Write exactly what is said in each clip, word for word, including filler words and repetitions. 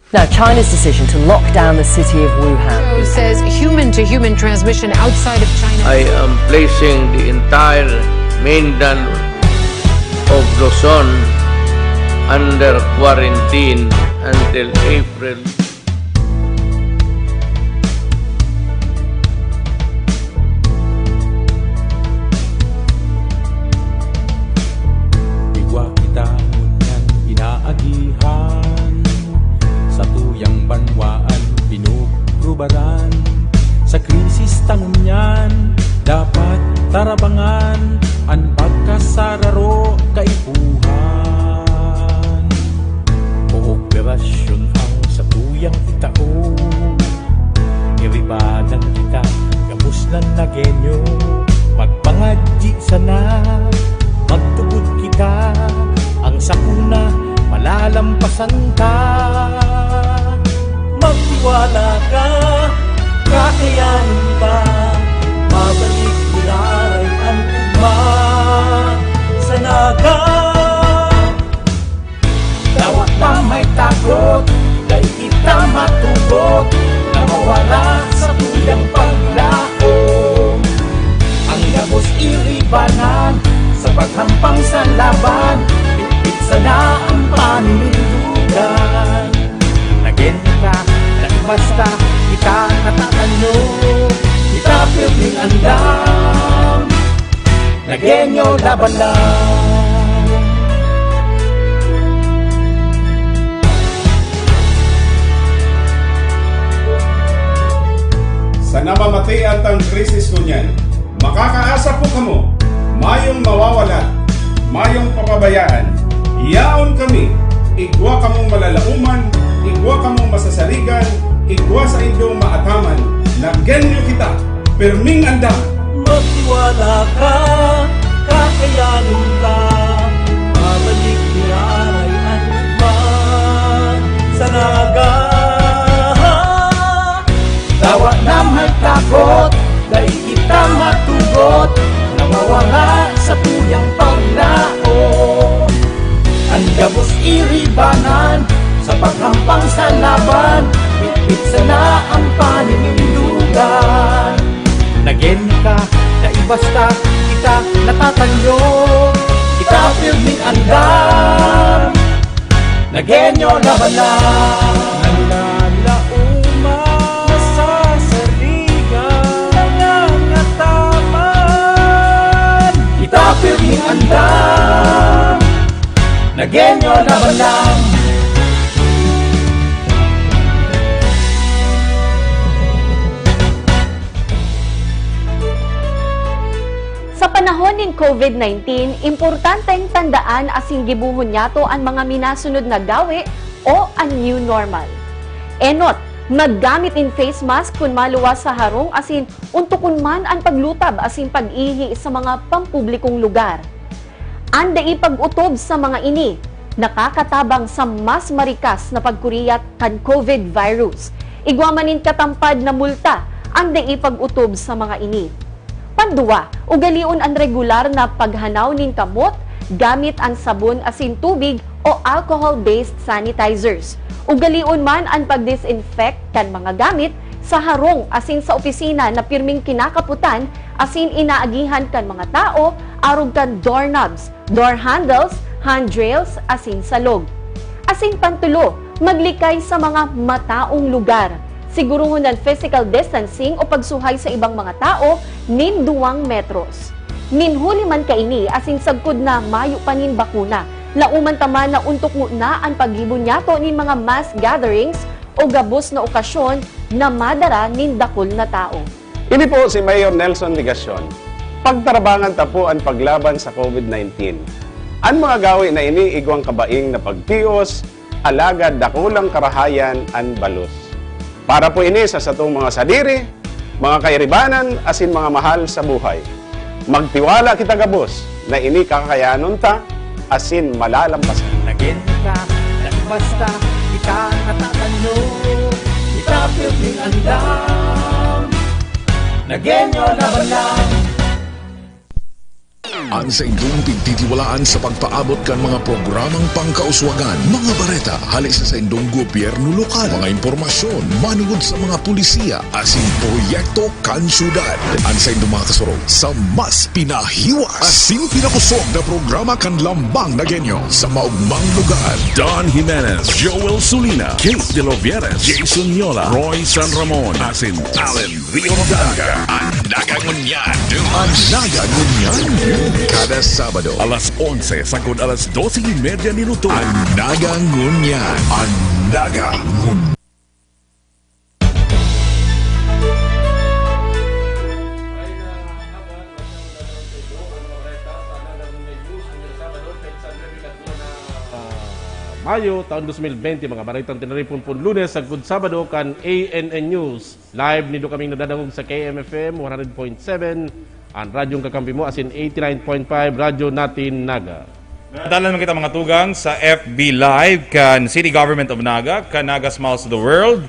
Now, China's decision to lock down the city of Wuhan. Says human-to-human transmission outside of China. I am placing the entire mainland of Luzon under quarantine until April. Igwa kita ngunyan inaagihan, satuyang banwaan pinuprubaran. Sa krisis ta ngunyan, dapat tarabangan an pagkasararo kaipuhan. Kooperasyon ang satuyang itao. Iribanan kita gabos na Nagueño. Magpangadyi sana, magtubod kita, ang sakuna malalampasan ta. Magtiwala ka, kakayanin ta. Mabalik giraray an ugma sa Naga. Dawa ta may takot, dai kita matubod na mawala sa tuyang paglaom. Ang gabos iribanan sa paghampang sa laban, bitbit sana ang paninindugan. Nagen ka, na basta kita natatanyo, kita pirming andam. Nagueño, laban lang. Sa namamatian tang krisis ngunyan, makakaasa po kamo, mayong mawawala, mayong papabayaan. Yaon kami, igwa kamong malalaoman, igwa kamong masasaligan, igwa sa inyong maataman. Nagueño kita, pirming andam. Magtiwala ka, kakayanin ka. Mabalik giraray an ugma sa Naga. Dawa na may takot, dai kita matubod na mawala sa tuyang paglaom. An gabos iribanan sa paghampang sa laban, bitbit sana ang paninindugan. Nagen ka, dai basta kita natatanyo, kita pirming andam. Nagueño, laban lang. Nalalaoman, nasasaligan, nangangataman. Kita pirming andam. Nagueño, laban lang. Sa panahon nin COVID nineteen, importanteng tandaan asin gibohon niyato an mga minasunod na gawe o an new normal. Enot, maggamit nin face mask kun maluwas sa harong asin ontokon man an paglutab asin pag-ihi sa mga pampublikong lugar. An dai pag-otob sa mga ini nakakatabang sa mas marikas na pagkuriyat kan COVID virus. Igwa man nin katampad na multa an dai pag-otob sa mga ini. Panduwa, ugalion an regular na paghanaw nin kamot gamit an sabon asin tubig o alcohol-based sanitizers. Ugalion man an pag-disinfect kan mga gamit sa harong asin sa opisina na pirming kinakapotan asin inaagihan kan mga tao arog kan doorknobs, door handles, handrails, asin salog. Asin pantulo, maglikay sa mga mataong lugar. Siguruhon an physical distancing o pagsuhay sa ibang mga tao nin duwang metros. Nin huli man kaini asin sagkod na mayo pa nin bakuna, laoman ta man na ontokon na an paggibo niyato nin mga mass gatherings o gabos na okasyon na madara nin dakul na tao. Ini po si Mayor Nelson Legacion. Pagtarabangan ta po an paglaban sa COVID nineteen. An mga gawe na ini igwang kabaing na pagtios, alagad dakulang karahayan an balos. Para po ini sa satong mga sadiri, mga kairibanan, asin mga mahal sa buhay. Magtiwala kita gabos na ini kakayanon ta asin malalampasan. Nagen ka, nagbasta, kita natatanyo, kita pirming andam. Nagenyo, laban lang. An saindong pigtitiwalaan sa pagpaabot kan mga programang pangkauswagan, mga bareta hali sa saindong gobyerno lokal, mga impormasyon manugod sa mga pulisiya asin proyekto kan syudad. An saindong mga kasurog sa mas pinahiwas asin pinakosog na programa kan Lambang na Genyo sa maogmang lugar. Don Jimenez, Joel Sulina, Kate De Lovieres, Jason Yola, Roy San Ramon, asin Allen Rio Danga. An Naga Ngunyan. An Naga Ngunyan. Kada Sabado. Alas onse sagkod alas dose y media minuto. An Naga Ngunyan. An Naga Ngunyan. Mayo, taon dos mil bente, mga baretang tinaripon pon Lunes sagkod Sabado kan A N N News. Live nindo kaming nadadangog sa K M F M one hundred point seven, an radyong kakampi mo, asin eighty-nine point five Radyo Natin Naga. Dalan man kita mga tugang sa F B Live kan City Government of Naga, kan Naga Smiles to the World,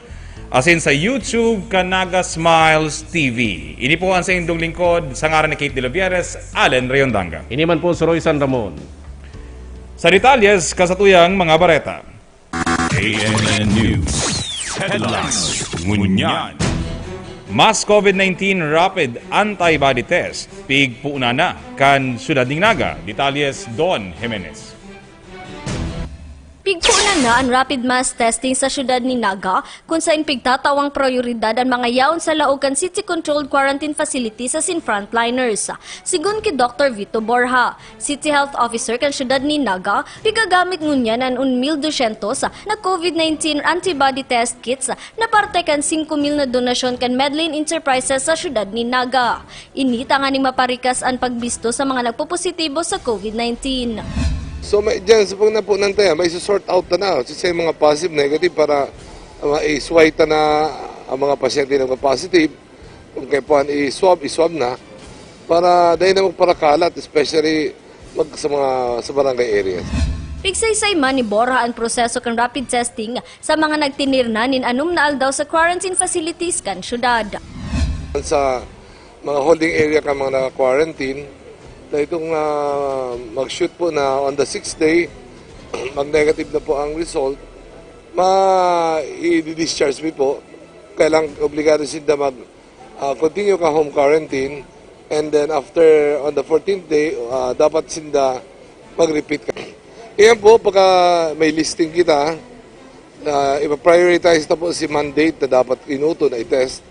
asin sa YouTube kan Naga Smiles T V. Ini po ang saindong lingkod, sa ngaran ni Kate De Lovieres, Allen Rayondanga. Ini man po si Roy San Ramon. Sa detalyes, kasatuyang mga bareta. A N N News Headlines. Ngunyan. Mass COVID nineteen rapid antibody test, pigpunan na kan syudad nin Naga. Detalyes, Don Jimenez. Pigpunan na an rapid mass testing sa syudad nin Naga, kun sain pigtatawang prayoridad an mga yaon sa laog kan city-controlled quarantine facilities asin frontliners. Sigon ki Doktor Vito Borja, City Health Officer kan syudad nin Naga, pigagamit ngunyan an un mil dosyentos na COVID nineteen antibody test kits na parte kan singko mil na donasyon kan Medlin Enterprises sa syudad nin Naga. Ini tanganing maparikas an pagbisto sa mga nagpopositibo sa COVID nineteen. So may dyan sa pag napunan tayo, may sort out na na. Kasi mga positive, negative para uh, i-sway ta na ang mga pasyente na positive. Kung kaya po i-swab, i-swab na para dahil na magparakalat, especially mag, sa mga sa barangay areas. Pigsaysay man ni Borja an proseso kan rapid testing sa mga nagtinir na nin anom na aldaw sa quarantine facilities kan syudad. Sa mga holding area kan mga naka-quarantine, na itong uh, mag-shoot po na on the sixth day, mag-negative na po ang result, ma-i-discharge mi po. Kaya lang obligado sinda mag uh, continue ka home quarantine, and then after on the fourteenth day, uh, dapat sinda mag-repeat ka. Iyan po, pagka may listing kita, uh, ipa-prioritize na po si mandate na dapat inuto na i-test.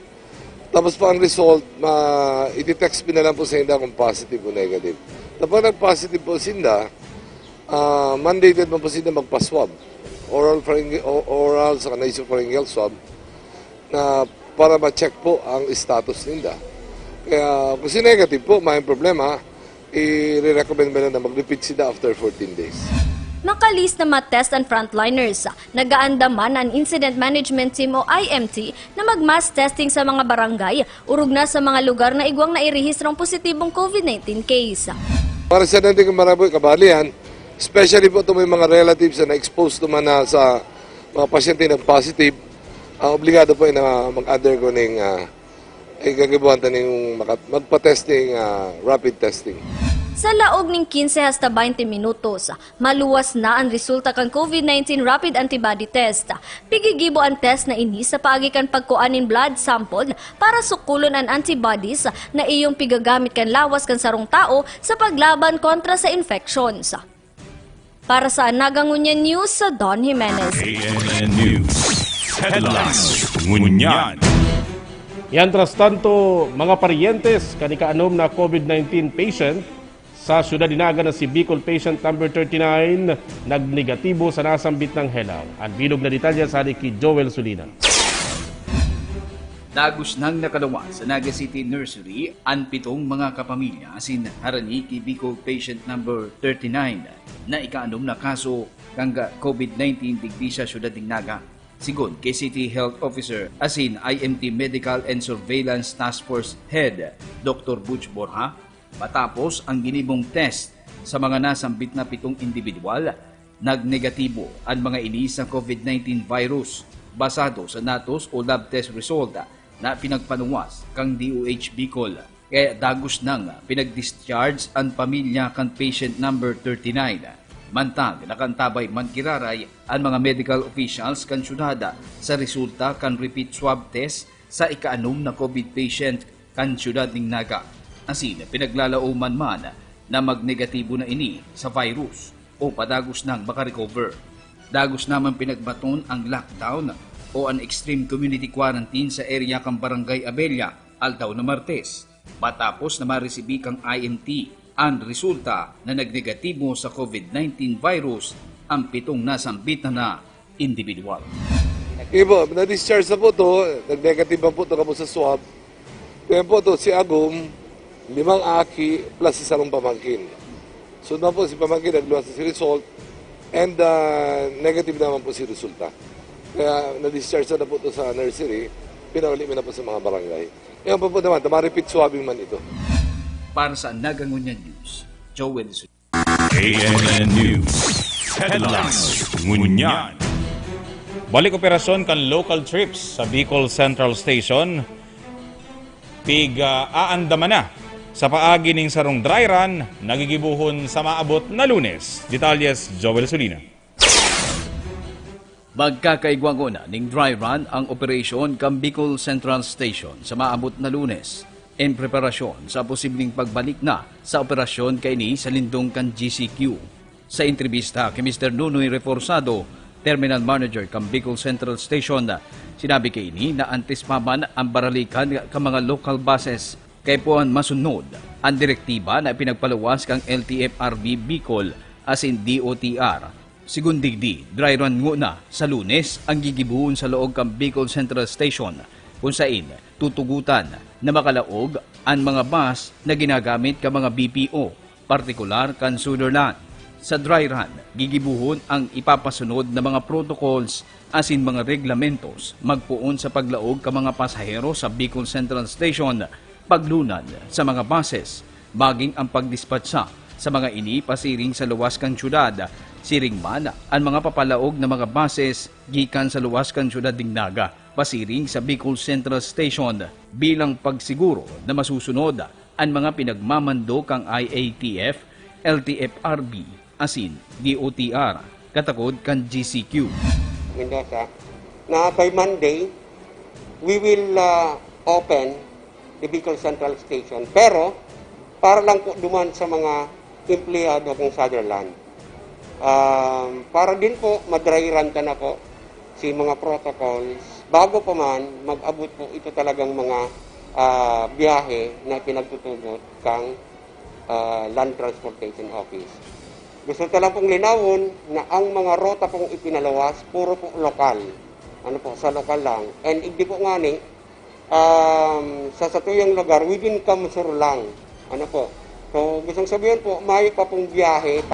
Tapos po ang result, ma i-text pinalang po sa inda kung positive o negative. Tapos nag-positive po sinda, uh, mandated man po sinda magpa-swab. Oral, pharynge- oral sa nasopharyngeal swab na para ma-check po ang status ninda. Kaya kung si negative po, may problema, i-recommend mo na mag-repeat sila after fourteen days. Makalis na matest an frontliners. Nagaandam man an Incident Management Team o I M T na mag-mass testing sa mga barangay, orog na sa mga lugar na igwang nairehistrong positibong COVID nineteen case. Para sa dante kung maraboy kabalian, especially po itong may mga relatives na na-expose naman na sa mga pasyente na positive, uh, obligado po na mag-undergo ng uh, ay gagabuhan ta ning magpa-testing, uh, rapid testing. Sa laog ning kinse hasta baynte minutos, maluwas na an resulta kan COVID nineteen rapid antibody test. Pigigibo an test na ini sa paagi kan pagkua nin blood sample para sukulon an antibodies na iyong pigagamit kan lawas kan sarong tawo sa paglaban kontra sa infections. Para sa Naga Ngunyan News, sa Don Jimenez. A N N News Headlines. Ngunyan. Mientras tanto, mga paryentes kan ikaanom na COVID nineteen patient sa siyudad ni Naga na si Bicol patient number thirty-nine, nagnegatibo sa nasambit ng helang. Ang bilog na detalye sa ni ki Joel Sulina. Dagos nang nakaluwas sa Naga City Nursery an pitong mga kapamilya asin harani ki Bicol patient number thirty-nine na ikaanom na kaso kan COVID nineteen digdi sa siyudad nin Naga. Sigon ki City Health Officer asin I M T Medical and Surveillance Task Force Head, Doktor Butch Borja, matapos ang ginibong test sa mga nasambit na pitong indibidwal, nagnegatibo an mga ini sa COVID nineteen virus, basado sa datos o lab test result na pinagpanuwas kan D O H Bicol. Kaya dagos nang pinag-discharge an pamilya kan patient number thirty-nine. Mantag nakaantabay man giraray an mga medical officials kan syudad sa resulta kan repeat swab test sa ikaanom na COVID patient kan syudad nin Naga. Asin pinaglalaoman man na magnegatibo na ini sa virus o padagos nang makarecover. Dagos naman pinagbaton ang lockdown o an extreme community quarantine sa area kan Barangay Abella, aldaw na Martes, matapos na maresibi kan I M T an resulta na nagnegatibo sa COVID nineteen virus ang pitong nasambitan na indibidwal. Ibo, na-discharge na po to, nag-negative man po to kamo sa swab. Kaya po to, si Agum, limang aki, plus si sarong pamangkin. So na po, si pamangkin nagluwas na si result, and uh, negative naman po si resulta. Kaya na-discharge na po to sa nursery, pinauli mo na po sa mga barangay. Yan po po naman, tama repeat swabbing man ito. Para sa Nagangunyan News, Joel Su- K N N News Headlines. Ngunyan. Balik operasyon kan local trips sa Bicol Central Station. Pig-aandaman na sa paagi ning sarong dry run nagigibuhon sa maabot na Lunes. Detalyes, Joel Solina. Magkakaigwa ngona ning dry run ang operasyon kan Bicol Central Station sa maabot na Lunes, in preparasyon sa posibleng pagbalik na sa operasyon kaini sa lindong kan G C Q. Sa entrebista ki Mister Nunoy Reforzado, Terminal Manager kan Bicol Central Station, sinabi kaini na antes pa man ang baralikan kan mga local buses, kaipuhan masunod ang direktiba na ipinagpaluwas kan L T F R B Bicol asin D O T R. Sigon digdi, dry run ngona sa Lunes ang gigibohon sa laog kan Bicol Central Station, kun sain tutugotan na makalaog an mga bus na ginagamit kan mga B P O, partikular kan Sutherland. Sa dry run, gigibohon ang ipapasunod na mga protocols asin mga reglamentos magpoon sa paglaog kan mga pasahero sa Bicol Central Station, paglunan sa mga buses, maging ang pagdispatsa sa mga ini pasiring sa luwas kan syudad, siring man an mga papalaog na mga buses gikan sa luwas kan syudad nin Naga pasiring sa Bicol Central Station, bilang pagsiguro na masusunod an mga pinagmamando kan I A T F, L T F R B asin D O T R, katakod kan G C Q. Mendoza, na by Monday, we will uh, open the Bicol Central Station. Pero, para lang po duman sa mga empleyado ng Sutherland. Um, para din po, madry run ka na po si mga protocols. Bago pa man, mag-abot po ito talagang mga uh, biyahe na pinagtutugot kang uh, Land Transportation Office. Gusto ko lang pong linawon na ang mga rota pong ipinaluwas, puro po lokal. Ano po, sa lokal lang. And igdi po ngani, um, sa satuyang lugar, within Kamsur lang. Ano po. So, gustong sabihin po, mayo pa pong biyahe.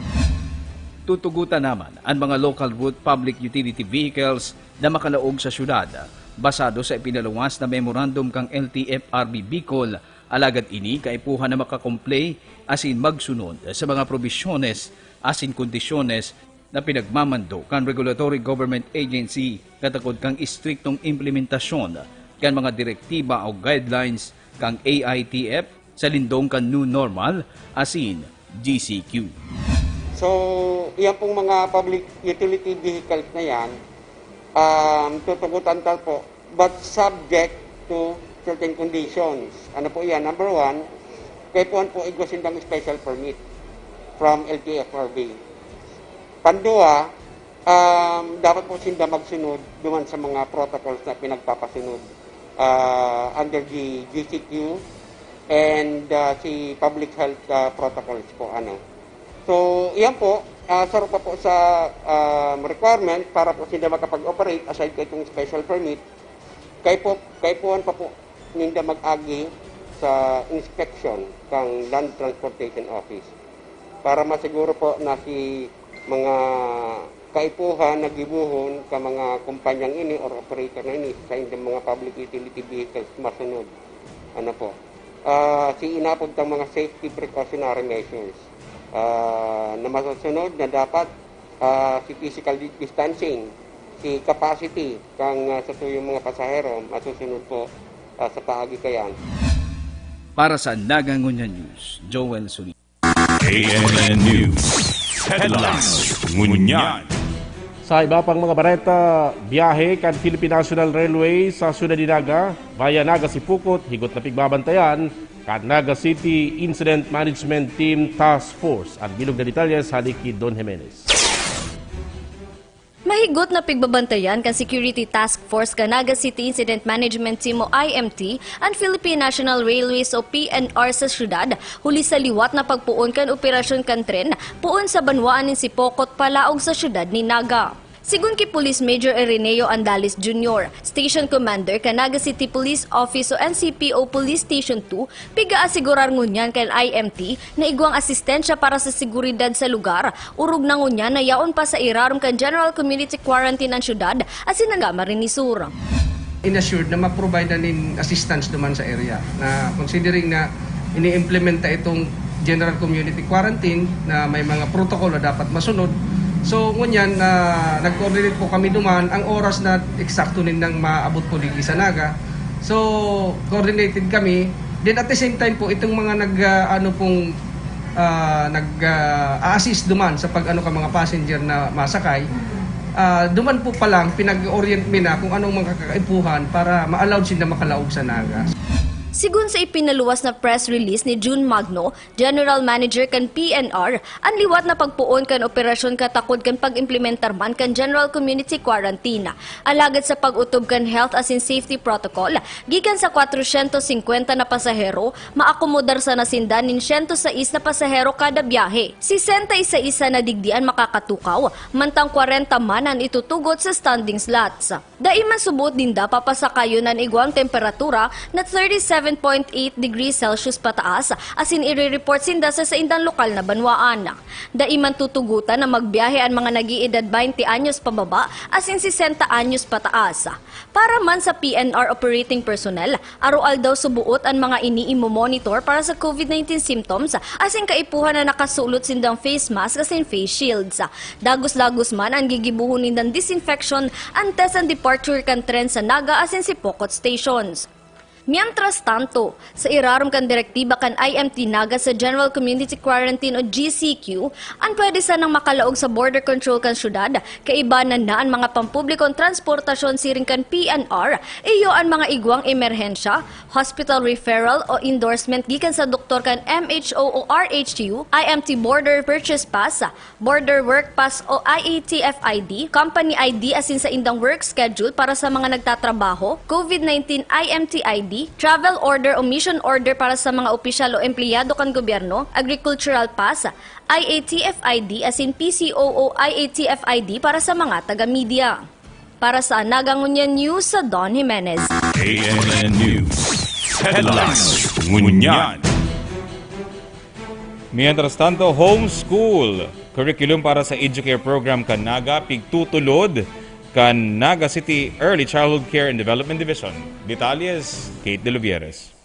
Tutugutan naman ang mga local route public utility vehicles na makalaog sa syudad, basado sa ipinaluwas na memorandum kang L T F R B Bicol, alagad ini kaipuhan na makakompley asin magsunod sa mga probisyones asin kondisyones na pinagmamando kan regulatory government agency katakod kan istriktong implementasyon kan mga direktiba o guidelines kan A I T F sa lindong kan new normal asin G C Q. So, yan pong mga public utility vehicles na yan, um, tutugutan ta po, but subject to certain conditions. Ano po yan? Number one, kaipuhan po igwa sindang special permit from L T F R B. Pandua, um, dapat po sinda magsunod duman sa mga protocols na pinagpapasunod uh, under the G C Q and uh, si public health uh, protocols po. Ano. So, yan po, uh, saro pa po sa um, requirement para po sinda makapag-operate aside kay itong special permit, kay po, kaipuhan pa po ninda mag-agi sa inspection kang Land Transportation Office para masiguro po na si mga kaipuhan na gibohon ka mga kumpanyang ini or operator na ini sa indang mga public utility vehicles masunod. Ano po? Uh, si inapod tang mga safety precautionary measures uh, na masusunod na dapat uh, si physical distancing, si capacity kang uh, sa tuyong mga pasahero masusunod po uh, sa paagi kayan. Para sa Naga Ngunyan News, Joel Solino. K N N News Headlines Ngunyan. Sa iba pang mga bareta, biyahe kan Philippine National Railway sa siyudad ni Naga, via Naga Sipocot, higot na pigbabantayan kan Naga City Incident Management Team Task Force. Ang bilog na detalles hali ki Don Jimenez. Mahigot na pigbabantayan kan Security Task Force kan Naga City Incident Management Team o I M T an Philippine National Railways o P N R sa syudad, huli sa liwat na pagpoon kan operasyon kan tren poon sa banwaan nin Sipocot palaog sa syudad nin Naga. Sigon ki Police Major Ireneo Andales Junior, Station Commander kan Naga City Police Office o N C P O Police Station two, pigaasigurar ngunyan kan I M T na igwang asistensya para sa seguridad sa lugar, orog na ngunyan na yaon pa sa irarom kan General Community Quarantine an syudad asin an Camarines Sur. Inassured na ma-provide na nin assistance duman sa area na considering na ini-implementa itong general community quarantine na may mga protocol na dapat masunod. So, ngunyan, ah, nag-coordinate po kami duman. Ang oras na eksakto nindang maabot po digdi sa Naga. So, coordinated kami. Then at the same time po, itong mga nag, ah, ano pong, ah, nag, ah, a-assist duman sa pag-ano ka mga passenger na masakay, ah, duman po pa lang, pinag-orient mi na kung anong mga kakaipuhan para ma-allowed sinda makalaog sa Naga. Sigon sa ipinaluwas na press release ni June Magno, General Manager kan P N R, an liwat na pagpoon kan operasyon katakod kan pag-implementar man kan General Community Quarantine. Alagad sa pag-otob kan health asin safety protocol, gikan sa kwatrosyentos singkwenta na pasahero, maakomodar sana sinda nin siyento sais na pasahero kada biyahe. Sesenta y seis na digdi an makakatukaw, mantang kwarenta man an itutugot sa standing slots. Dai man suboot ninda papasakayon an igwang temperatura na thirty-seven point eight degrees Celsius pataas, asin ire-report sinda sa saindang lokal na banwaan. Dai man tutugotan na magbiyahe an mga nag-iedad baynte anyos pababa asin sesenta anyos pataas. Para man sa P N R operating personnel, aroaldaw suboot an mga ini imo-monitor para sa COVID nineteen symptoms asin kaipuhan na nakasulot sindang face mask asin face shields. Dagos-dagos man an gigibohon nindang disinfection antes an departure kan tren sa Naga asin Sipocot stations. Mientras tanto, sa irarom kan direktiba kan I M T Naga sa General Community Quarantine o G C Q, an pwede sanang makalaog sa border control kan syudad, kaibanan na an mga pampublikong transportasyon siring kan P N R, iyo an mga igwang emerhensya, hospital referral o endorsement gikan sa doktor kan M H O o R H U, I M T border purchase pass, Border Work Pass o I A T F I D, Company I D asin saindang work schedule para sa mga nagtatrabaho, COVID nineteen I M T I D, travel order o mission order para sa mga opisyal o empleyado kan gobyerno, Agricultural Pass, I A T F I D asin P C O o I A T F I D para sa mga taga-media. Para sa Naga Ngunyan News, sa Don Jimenez. K N N News Headlines Ngunyan. Mientras tanto, homeschool curriculum para sa Educare program kan Naga pigtutulod kan Naga City Early Childhood Care and Development Division. Detalles, Kate De Luvieres.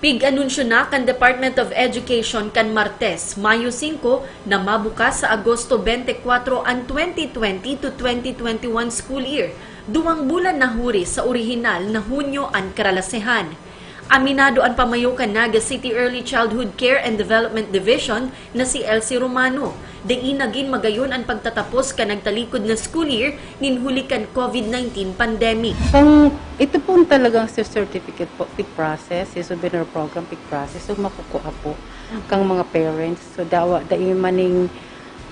Pig-anunsyo na kan Department of Education kan Martes, Mayo singko, na mabukas sa Agosto twenty-four an twenty twenty to twenty twenty-one school year, duwang bulan na huri sa orihinal na Hunyo an karalasehan. Aminado an pamayo kan Naga City Early Childhood Care and Development Division na si Elsie Romano. Dai nagin magayon an pagtatapos kan nagtalikod na school year nin huli kan COVID nineteen pandemic. Kang ito pong talagang si certificate po, pig-process, si souvenir program, pig-process, so makukuha po kang mga parents. So dawa, dai maning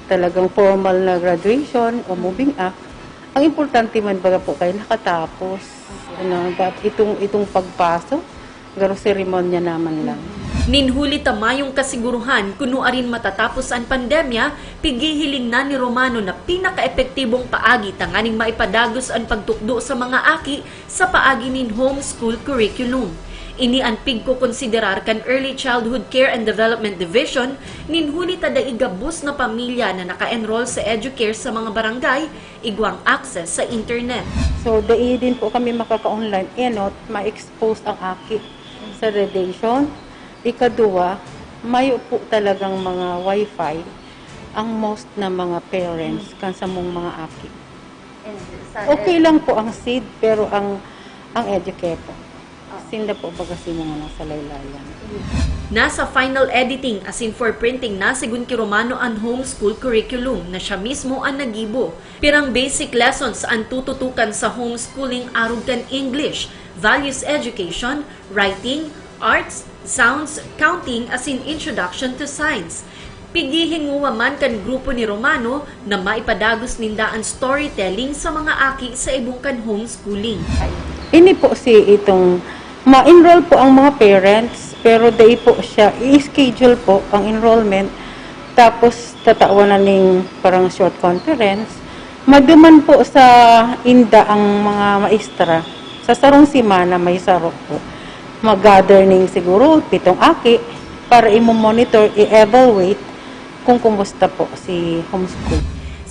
talagang formal na graduation o moving up. Ang importante man baga po kay nakatapos. Ano, dat-, itong, itong pagpasok, garo seremonya naman lang. Nin huli ta mayong kasiguruhan kun nuarin matatapos an pandemya, pighihiling na ni Romano na pinakaepektibong paagi tanganing maipadagos an pagtukdo sa mga aki sa paagi nin homeschool curriculum. Ini an pigkokonsiderar kan Early Childhood Care and Development Division nin huli ta dai gabos na pamilya na naka-enroll sa Educare sa mga barangay, igwang access sa internet. So, dai din po kami makaka-online, enot, ma-expose ang aki sa radiation. Ikaduwa, mayo po talagang mga wifi ang most na mga parents kan samong mga aki. Okay lang po ang seed, pero ang, ang Educare po. Tinda po baga si mga nasa laylayan. Nasa final editing asin for printing na segun ki Romano an homeschool curriculum na siya mismo an naggibo. Pirang basic lessons an tututukan sa homeschooling arog kan English, values education, writing, arts, sounds, counting asin introduction to science. Pighihingowa man kan grupo ni Romano na maipadagos ninda an storytelling sa mga aki sa ibong kan homeschooling. Ini po si itong ma-enroll po ang mga parents, pero dai po siya i-schedule po ang enrollment. Tapos tatawan na ning parang short conference. Maduman po sa inda ang mga maestra. Sa sarong semana may saro po. Mag-gather ning siguro pitong aki para imo-monitor, i-evaluate kung kumusta po si homeschool.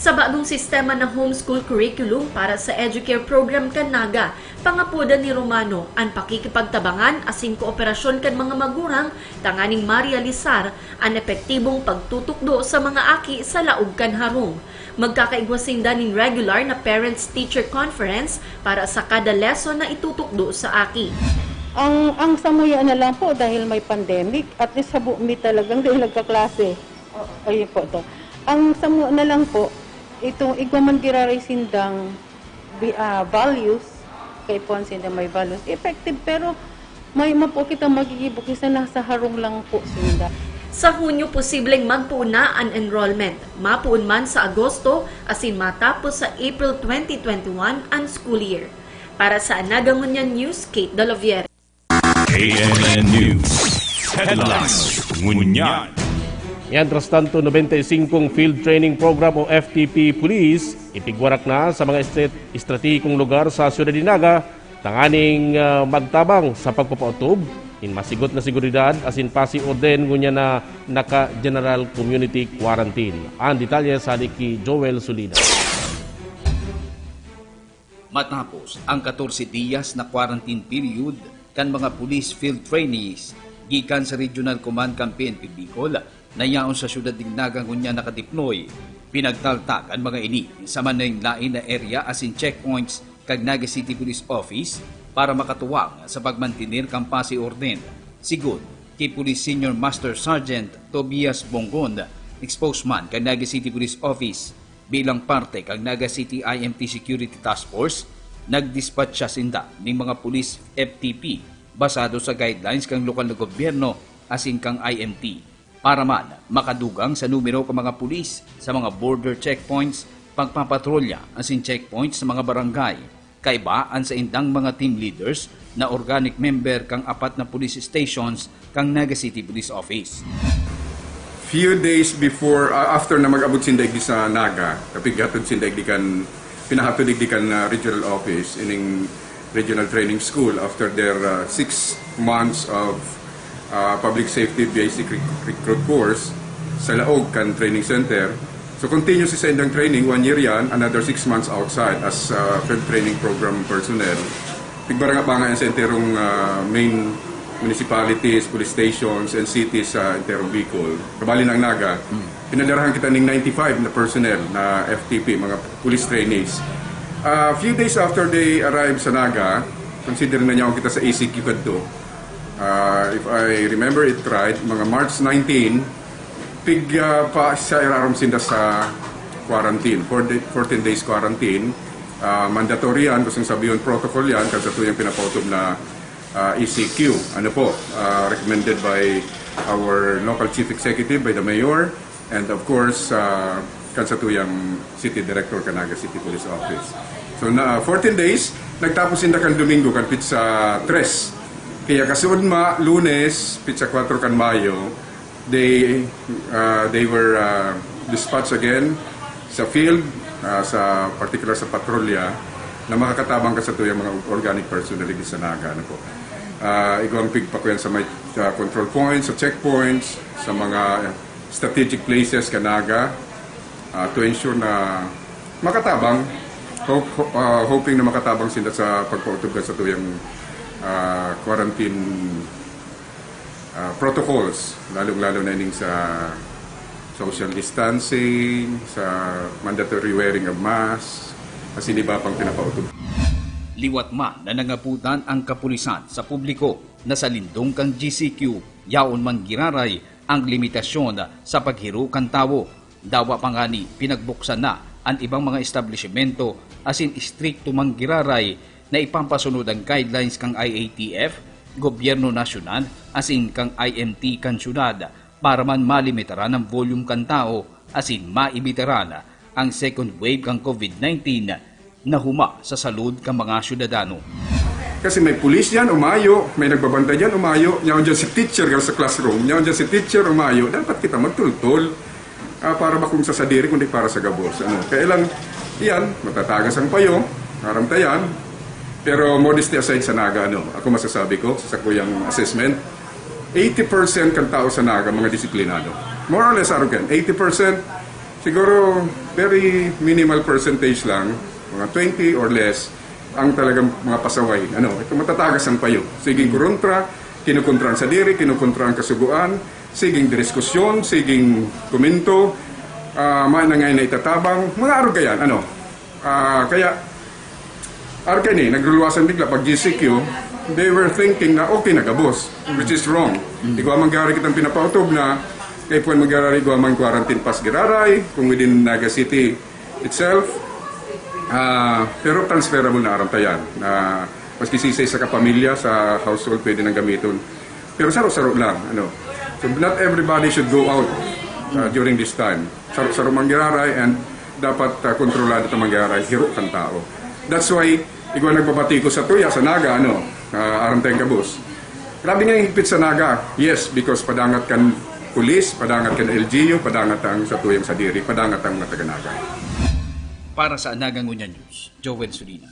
Sa bagong sistema na homeschool curriculum para sa Educare program kan Naga, pangapodan ni Romano an pakikipagtabangan asin kooperasyon kan mga magurang tanganing marealisar an epektibong pagtutukdo sa mga aki sa laog kan harong. Magkakaigwa sinda nin regular na parents-teacher conference para sa kada lesson na itutukdo sa aki. Ang ang samuya na lang po dahil may pandemic, at least habo mi talagang dai nagkaklase. Ayun po to. Ang samuya na lang po, itong igwa man giraray sindang bi- ah, values, kaipuhan sinda may values, effective, pero may mapo kita magigibo kisa nasa harong lang po sinda. Sa Hunyo posibleng magpoon na an enrollment, mapoon man sa Agosto asin matapos sa April twenty twenty-one an school year. Para sa Anaga Ngunyan News, Kate Doloviere. A N N News Headlines. Ngunyan. Mientras tanto, nobenta y singkong Field Training Program o F T P Police ipigwarak na sa mga estre- estratehikong lugar sa siyudad ni Naga tanganing ah, magtabang sa pagpapautob nin masigot na seguridad asin pasi orden ngunyan na naka-general community quarantine. Ang detalye sa ni ki Joel Solina. Matapos ang katorse diyas na quarantine period kan mga police field trainees gikan sa Regional Command kan P N P Bicol na yaon sa siyudad nin Naga ngunyan nakadeploy, pinagtaltak an mga ini sa manlaen-laen na area asin checkpoints kan Naga City Police Office para makatuwang sa pagmantener kan pasi orden. Sigon ki Police Senior Master Sergeant Tobias Bongon, spokesman kan Naga City Police Office, bilang parte kan Naga City I M T Security Task Force, nagdispatch siya sinda ning mga police F T P basado sa guidelines kan lokal na gobyerno asin kan I M T para man makadugang sa numero kan mga pulis sa mga border checkpoints, pagpapatrolya asin checkpoints sa mga barangay. Kaiba an saindang mga team leaders na organic member kan apat na police stations kan Naga City Police Office. Few days before, uh, after na mag-abot sinda igdi sa Naga, kapighatod sinda igdi kan, pinahatod igdi kan uh, regional office, ining regional training school, after their uh, six months of uh, public safety basic rec- recruit course sa Laog kan training center. So continuous sa indang training, one year yan, another six months outside as uh, field training program personnel. Pigbaranga-banga yan sa enterong uh, main municipalities, police stations, and cities sa enterong Bicol. Kabali ng Naga, pinadarahan kita ning ninety-five na personnel na F T P, mga police trainees. A few days after they arrived sa Naga, considering na niya kita sa A C Q kadto, uh, if I remember it right, mga March nineteen, pig uh, pa siya irarom sinda sa quarantine, four day, fourteen days quarantine. Uh, mandatory yan, gusto sabihin protocol yan, kasi tuyang pinapautob na uh, E C Q. Ano po, uh, recommended by our local chief executive, by the mayor, and of course, uh, kan satuyang city director kan Naga City Police Office. So na fourteen days, nagtapos sinda kan Domingo kan pitsa tres. Kaya kasunod ma, Lunes, pitsa kwatro kan Mayo, they uh, they were uh, dispatched again sa field, uh, sa particular sa patrolya na makakatabang ka sa tuyang mga organic personnel sa Naga. Ano po. Uh, igwang pigpakuyan sa may uh, control points, sa checkpoints, sa mga strategic places kan Naga uh, to ensure na makatabang, hope, uh, hoping na makatabang sila sa pagpautog sa tuyang uh, quarantine uh, protocols, lalong-lalo na ining sa social distancing, sa mandatory wearing of masks, asin iba pang pinapautog. Liwat man na nangaputan ang kapulisan sa publiko na sa lindong kan G C Q, yaon man giraray ang limitasyon sa paghiro kan tawo. Dawa pa ngani, pinagbuksan na an ibang mga establisimento asin istrikto man giraray na ipapasunod ang guidelines kan I A T F, gobyerno nasyonal asin kan I M T kan syudad para man malimitaran ang volume kan tawo asin maibitaran ang second wave kan COVID nineteen na huma sa salud kan mga syudadano. Kasi may pulis yan, umayo. May nagbabantay yan, umayo. Yaon dyan si teacher, sa classroom. Yaon dyan si teacher, umayo. Dapat kita magtultol. Ah, para bakong sa sadiri, kundi para sa gabos. Ano? Kaya lang, yan, matatagas ang payo, aram ta yan. Pero modesty aside sa Naga, ano, ako masasabi ko sa sakuyang assessment, eighty percent kan tao sa Naga, mga disiplinado. More or less, arog yan. Eighty percent, siguro, very minimal percentage lang, mga twenty or less, ang talagang mga pasaway. Ano, ito matatagas ang payo. Siging kuruntra, kinukontra ang sadiri, kinukontra ang kasugoan, siging diskusyon, siging komento, ah, mayo na ngayon na itatabang, mga arog yan, ano. Ah, kaya, arog yan eh, nagluluwasan bigla pag G C Q, they were thinking na okay na gabos, which is wrong. Igwa man gari kitang pinapautob na kay puwan magararay, igwa man quarantine pass giraray, kung within Naga City itself, ah, pero transferable na aram ta yan, na maski sisay sa kapamilya, sa household, pwede nang gamiton. Pero saro-saro lang, ano. So, not everybody should go out uh, during this time. Saro-saro manggiraray and dapat uh, kontrolado ta manggiraray, hiro kan tao. That's why, igwa nagbabati ko sa tuya, sa Naga, ano, uh, aram tayong gabos. Grabe nga yung higpit sa Naga. Yes, because padangat kan pulis, padangat kan L G U, padangat ang sa tuyang sadiri, padangat ang mga taga-Naga. Para sa Naga Ngunyan News, Joel Sulina.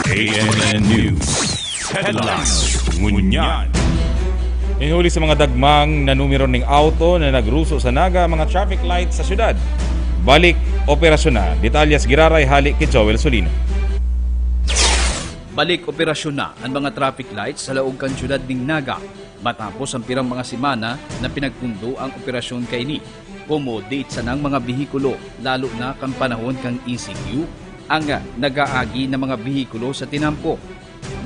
K N N News Headlines Ngunyan. Hinuli sa mga dagmang na numero ning auto na nagruso sa Naga ang mga traffic lights sa syudad. Balik operasyon na. Detalye sa giraray hali ki Joel Solino. Balik operasyon na an mga traffic lights sa laog kan syudad ning Naga matapos ang pirang mga semana na pinagpundo ang operasyon kaini. Komo diit sanang mga behikulo, lalo na kan panahon kan E C Q, ang nag-aagi na mga behikulo sa tinampo.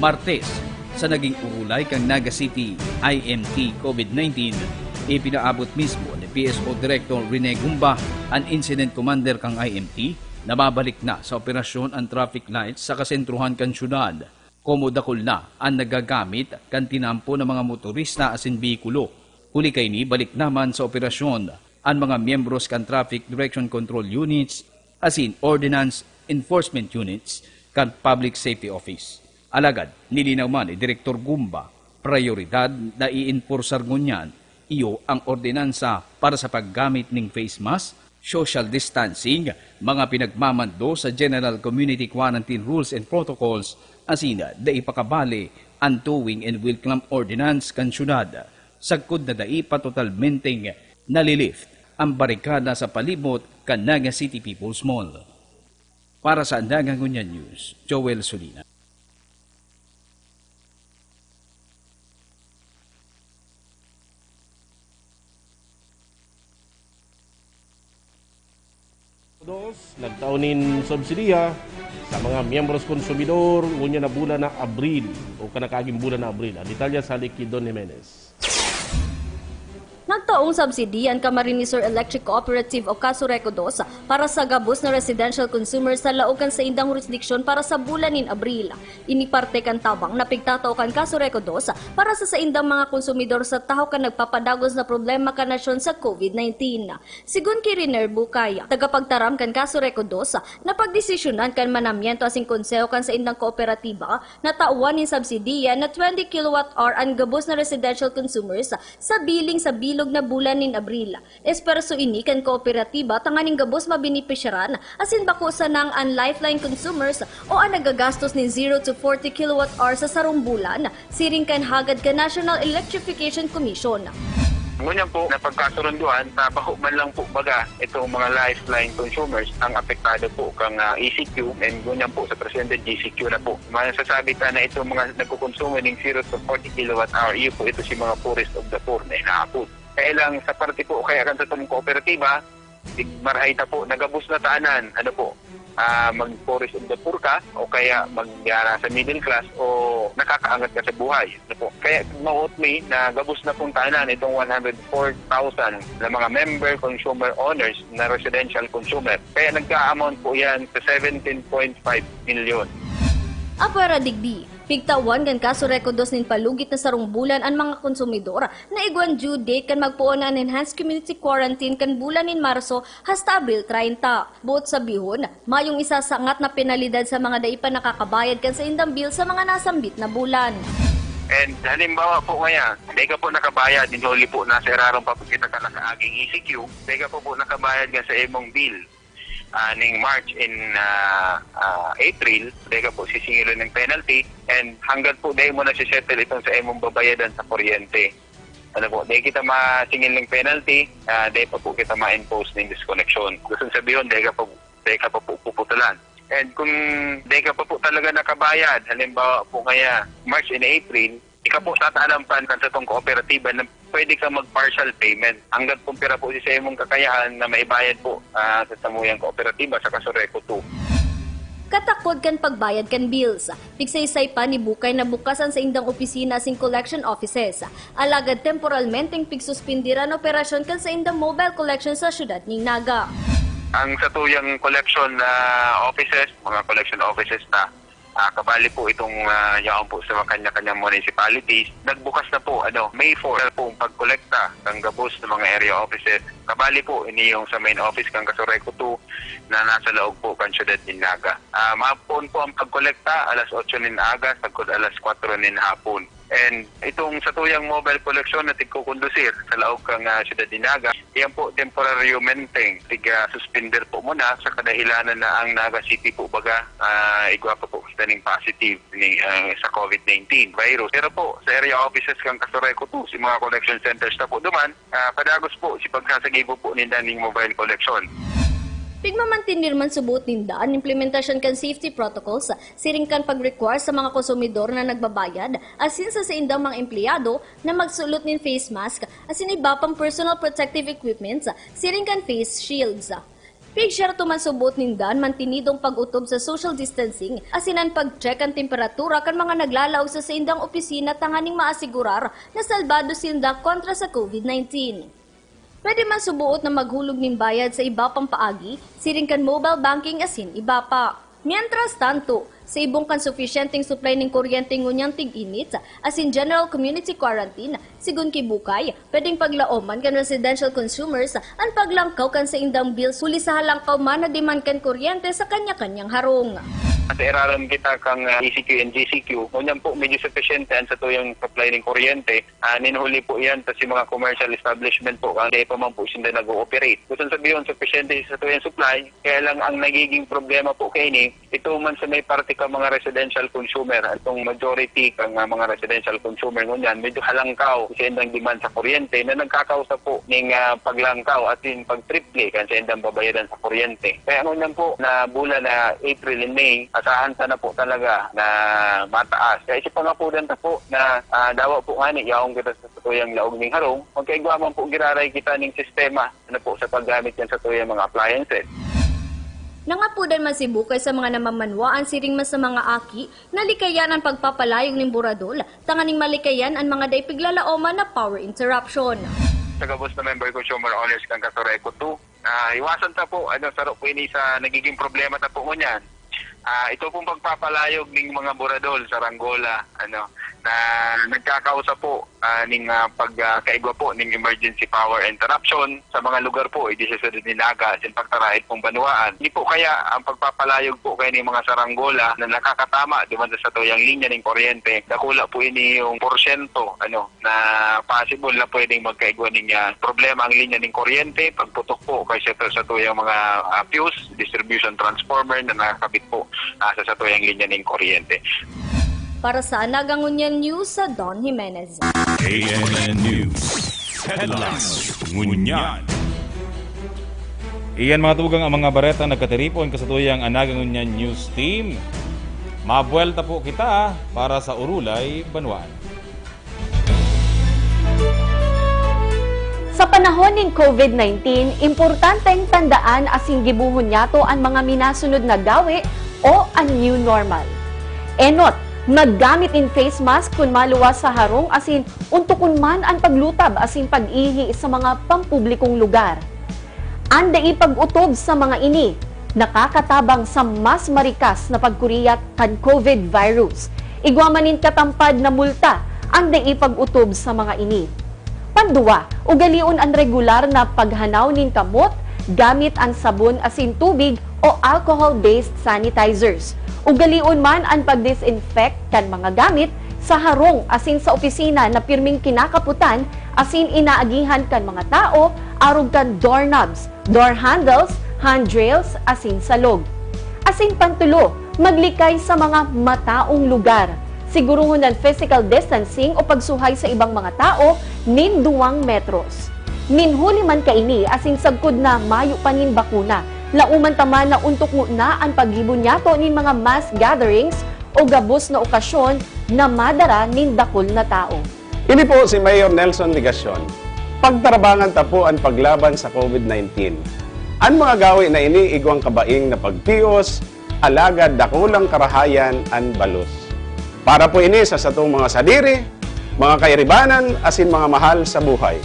Martes, sa naging urulay kan Naga City I M T COVID nineteen, ipinaabot mismo ni P S O Director Rene Gumba an Incident Commander kan I M T na mabalik na sa operasyon an traffic lights sa kasentruhan kan syudad. Komo dakul na an nagagamit kan tinampo na mga motorista asin behikulo. Huli kaini, balik naman sa operasyon an mga miyembros kan Traffic Direction Control Units asin Ordinance Enforcement Units kan Public Safety Office. Alagad, nilinaw man ni Direktor Gumba, prayoridad na iinporsar ngunyan iyo ang ordinansa para sa paggamit ning face mask, social distancing, mga pinagmamando sa General Community Quarantine Rules and Protocols, asin dai pakabali an Towing and Wheel Clamp Ordinance kan syudad, sagkod na dai pa totalmenteng nalilift ang barikada sa palibot kan Naga City People's Mall. Para sa Naga Ngunyan News, Joel Solina. Dos, nagtao nin subsidiya sa mga miyembros konsumidor ngunyan na bulan na Abril o kan nakaaging bulan na Abril. Ang detalye sa hali ki Don Jimenez. Nagtaong subsidiya an Camarines Sur Electric Cooperative o Casureco dos para sa gabos na residential consumers sa laog kan saindang hurisdiksyon para sa bulan nin Abril. Ini parte kan tabang na pigtatao kan Casureco dos para sa saindang mga konsumidor sa tahaw kan nagpapadagos na problema kan nasyon sa COVID nineteen. Sigon ki Riner Bukay, tagapagtaram kan Casureco dos, napagdesisyonan kan manamiento asin konseho kan saindang kooperatiba na tawan nin subsidiya na twenty kilowatt hour an gabos na residential consumers sa biling sa bilog na bulan nin Abril. Esfuerso ini kan kooperatiba tanganing gabos mabenepisyaran asin bako sanang an lifeline consumers o an nagagastos nin zero to forty kilowatt hour sa sarong bulan, siring kan hagad kan National Electrification Commission. Ngunyan po, napagkasurunduan na bako man lang po baga itong mga lifeline consumers ang apektado po kang ah, E C Q, and ngunyan po sa presente G C Q na po. Masasabi ta na itong mga nagkukonsumo ng zero to forty kilowatt hour, iyo po ito si mga poorest of the poor na inaapod. Kaya lang sa parte po, kaya kan sa itong kooperatiba, tig-, marahay ta po, nagabos na tanan, ano po, ah, mag-poorest of the poor ka, o kaya mag, ah, sa middle class, o nakakaangat ka sa buhay. Ano po? Kaya note me na gabos na pong tanan itong one hundred four thousand na mga member consumer owners na residential consumer. Kaya nagka-amount po yan sa seventeen point five million. Apwera digdi, pigtawan kan Kasureku dos nin palugit na sarong bulan an mga konsumidor na igwan due date kan magpoon na an enhanced community quarantine kan bulan nin Marso hasta Abril treinta. Boot sabihon, mayong isasangat na penalidad sa mga dai pa nakakabayad kan saindang bill sa mga nasambit na bulan. And halimbawa po ngayon, dai ka po nakabayad, hinuli po na sa irarom pa po kita ka nakaaging E C Q, dai ka po po nakabayad nga sa imong bill ah, ning March in ah, ah, April, dai ka po sisingilon ng penalty, and hanggang po dai mo na sisettle itong sa imong babayadan sa kuryente. Ano po, dai kita masingil ng penalty, ah, dai pa po kita ma-impose ng disconnection. Gusto sabihon, dai ka po, dai ka pa po puputulan. And kung dai ka pa po talaga nakabayad, halimbawa po kaya March and April, ika po tatalampan kan satong kooperatiba na pwede ka mag-partial payment. Hanggang kung pira po si sa imong kakayahan na maibayad po ah, sa samuyang kooperatiba sa Kasureku two. Katakod kan pagbayad kan bills. Pigsaysay pa ni Bukay na bukas an saindang opisina asin collection offices. Alagad temporalmenteng pigsuspindir an operasyon kan saindang mobile collection sa siyudad nin Naga. Ang satuyang collection ah, offices, mga collection offices na ah, kabali po itong ah, yaon po sa mga kanya-kanyang municipalities, nagbukas na po ano, May four na po ang pagkolekta ng gabos ng mga area offices. Kabali po ini yung sa main office kang Kasureku two na nasa laog po kan siyudad nin Naga. Ah, mapoon po ang pagkolekta alas otso nin aga sagkod alas kwatro nin hapon. And itong satuyang mobile collection na tigkukondusir sa laog kang ah, siyudad ni Naga, iyan po temporaryomenteng tiga suspender po muna sa kadahilanan na ang Naga City po baga ah, igwa pa po kita ning positive ni, ah, sa COVID nineteen virus. Pero po, sa area offices kang Kasureku two, si mga collection centers na po duman, ah, padagos po si pagsasagibo po ninda ning mobile collection. Pigmamantener man subot ninda an implementasyon kan safety protocols siring kan pag-require sa mga konsumidor na nagbabayad asin sa saindang mga empleyado na magsulot nin face mask asin iba pang personal protective equipments siring kan face shields. Pigsyerto man subot ninda an mantenidong pag-otob sa social distancing asin an pag-check kan temperatura kan mga naglalaog sa saindang opisina tanganing maasigurar na salbado sinda kontra sa COVID nineteen. Pwede man suboot na maghulog nin bayad sa iba pang paagi, siring kan mobile banking asin iba pa. Mientras tanto, sa ibong kan sufisyenteng supply nin kuryente ngunyan tig-init, asin general community quarantine, sigon ki Bukay, pwedeng paglaoman kan residential consumers an paglangkaw kan saindang bills huli sa halangkaw man na demand kan kuryente sa kanya-kanyang harong. Sa irarom kita kang ah, E C Q and G C Q, ngunyan po medyo sufisyente ang satuyang supply nin kuryente. Ah, ninhuli po iyan sa si mga commercial establishment po, kaya di pa man po sila nag-ooperate. Gusto sabihon, sufisyente sa satuyang supply, kaya lang ang nagiging problema po kaini, ito man sa may parte ka mga residential consumer, itong majority kang ah, mga residential consumer ngunyan, medyo halangkaw sa indang demand sa kuryente na nagkakausa po ning ah, paglangkaw asin pagtriple kan sa indang babayadan sa kuryente. Kaya ngunyan po na bulan na April and May, asahan ta na po talaga na mataas. Kaya si pangapudan ta po na ah, dawa po ngani, yaong kita sa satuyang laog ning harong, magkaigwa man po giraray kita ning sistema ano po sa paggamit yan satuyang mga appliances. Nangapudan man si Bukay sa mga namamanwaan siring man sa mga aki na likayan an pagpapalayog nin buradol tanganing malikayan an mga dai piglalaoman na power interruption. Sa gabos na member consumer owners kan Kasureku two, ah, iwasan ta po, ano, saro po ini sa nagiging problema ta po ngunyan. Ah, ito pong pagpapalayog ning mga buradol sa Rangola, ano, na nagkakausa po ah, ning ah, pagkaigwa po ning emergency power interruption sa mga lugar po, idi sa siyudad ni Naga, asin pagtaraid pong banwaan. Hindi po kaya ang pagpapalayog po kay ning mga saranggola na nakakatama duman sa satuyang linya ning kuryente, dakula po ini yung porsyento, ano, na possible na pwedeng magkaigwa ning ah, problema ang linya ning kuryente, pagputok po kay sa satuyang mga ah, fuse, distribution transformer na nakakabit po ah, sa satuyang linya ning kuryente. Para sa Anaga Ngunyan News, sa Don Jimenez. A N N News Headlines Ngunyan. Iyan mga tugang ang mga bareta nagkatiripon kasatuyang Anaga Ngunyan News Team. Mabuelta po kita para sa Urulay Banwaan. Sa panahon nin COVID nineteen, importanteng tandaan asin gibohon niyato an mga minasunod na gawe o an new normal. Enot, maggamit nin face mask kun maluwas sa harong asin ontokon man an paglutab asin pag-ihi sa mga pampublikong lugar. An dai pag-otob sa mga ini nakakatabang sa mas marikas na pagkuriyat kan COVID virus. Igwa man nin katampad na multa an dai pag-otob sa mga ini. Panduwa, ugalion an regular na paghanaw nin kamot gamit an sabon asin tubig o alcohol-based sanitizers. Ugalion man an pag-disinfect kan mga gamit sa harong asin sa opisina na pirming kinakapotan asin inaagihan kan mga tao arog kan doorknobs, door handles, handrails, asin salog. Asin pantulo, maglikay sa mga mataong lugar. Siguruhon an physical distancing o pagsuhay sa ibang mga tao nin duwang metros. Nin huli man kaini asin sagkod na mayo pa nin bakuna, lauman ta man na ontok ngona an paggibo niyato nin mga mass gatherings o gabos na okasyon na madara nin dakul na tawo. Ini po si Mayor Nelson Legacion. Pagtarabangan ta po an paglaban sa COVID nineteen. An mga gawe na ini igwang kabaing na pagtios, alagad dakulang karahayan an balos. Para po ini sa satong mga sadiri, mga kairibanan, asin mga mahal sa buhay.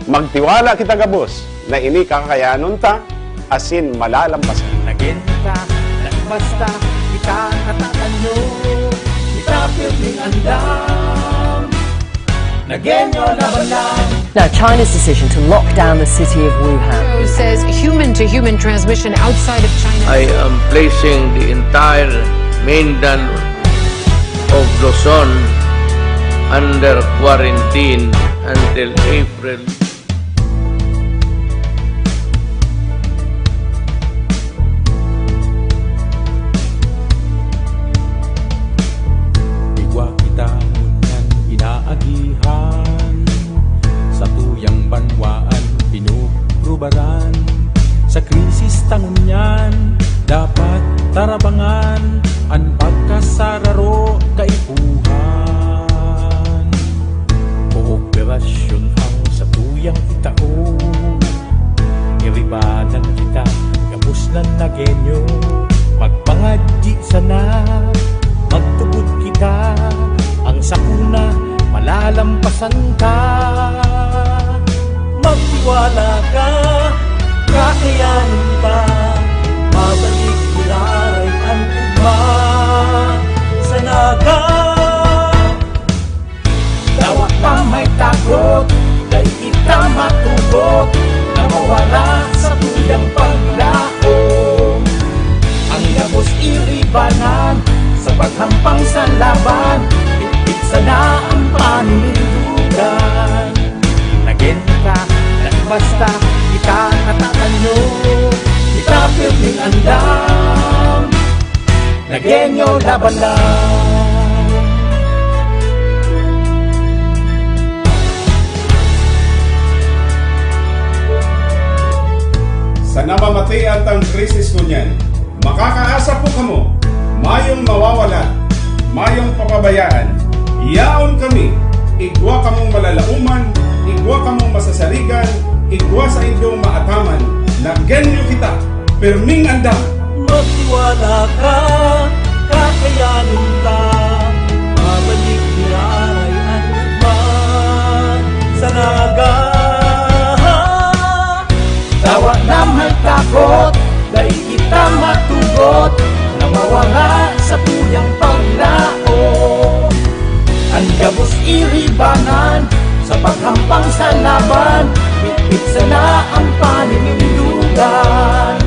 Magtiwala kita gabos na ini kakayanon ta asin malalampasan. Nagin ta, nagbasta, kita natatanyo, kita pirming andam. Nagenyo laban lang. Now, China's decision to lock down the city of Wuhan. Says human-to-human transmission outside of China. I am placing the entire mainland of Luzon under quarantine until April. Igwa kita ngunyan inaagihan, satuyang banwaan pinugrubaran. Sa krisis ta ngunyan, dapat tarabangan an pagkasararo kaipuhan. Kooperasyon ang satuyang itao. Iribanan kita, gabos na Nagenyo. Magpangadyi sana, magtubod kita. Ang sakuna, malalampasan ka. Magtiwala ka, kakayanin ta. Mabalik giraray an ugma sa Naga. Dawa pa may takot, dai kita matugot na mawara sa tuyang paglaom. Ang gabos iribanan sa paghampang sa laban, bitbit sana ang paninindugan. Nagin ta, nagbasta, kita natatanyo, kita pirming andam. Nagenyo laban lang. Sa namamatian tang krisis ngunyan, makakaasa po kamo, mayong mawawala, mayong papabayaan. Yaon kami, igwa kamong malalaoman, igwa kamong masasarigan, igwa saindong maataman. Nagenyo kita, pirming andam. Magtiwala ka, kakayanin ta. Mabalik giraray an ugma sa Naga. Dawa na may takot, dai kita matugot na mawara sa tuyang paglaom. An gabos iribanan sa paghampang sa laban, bitbit sana ang paninindugan.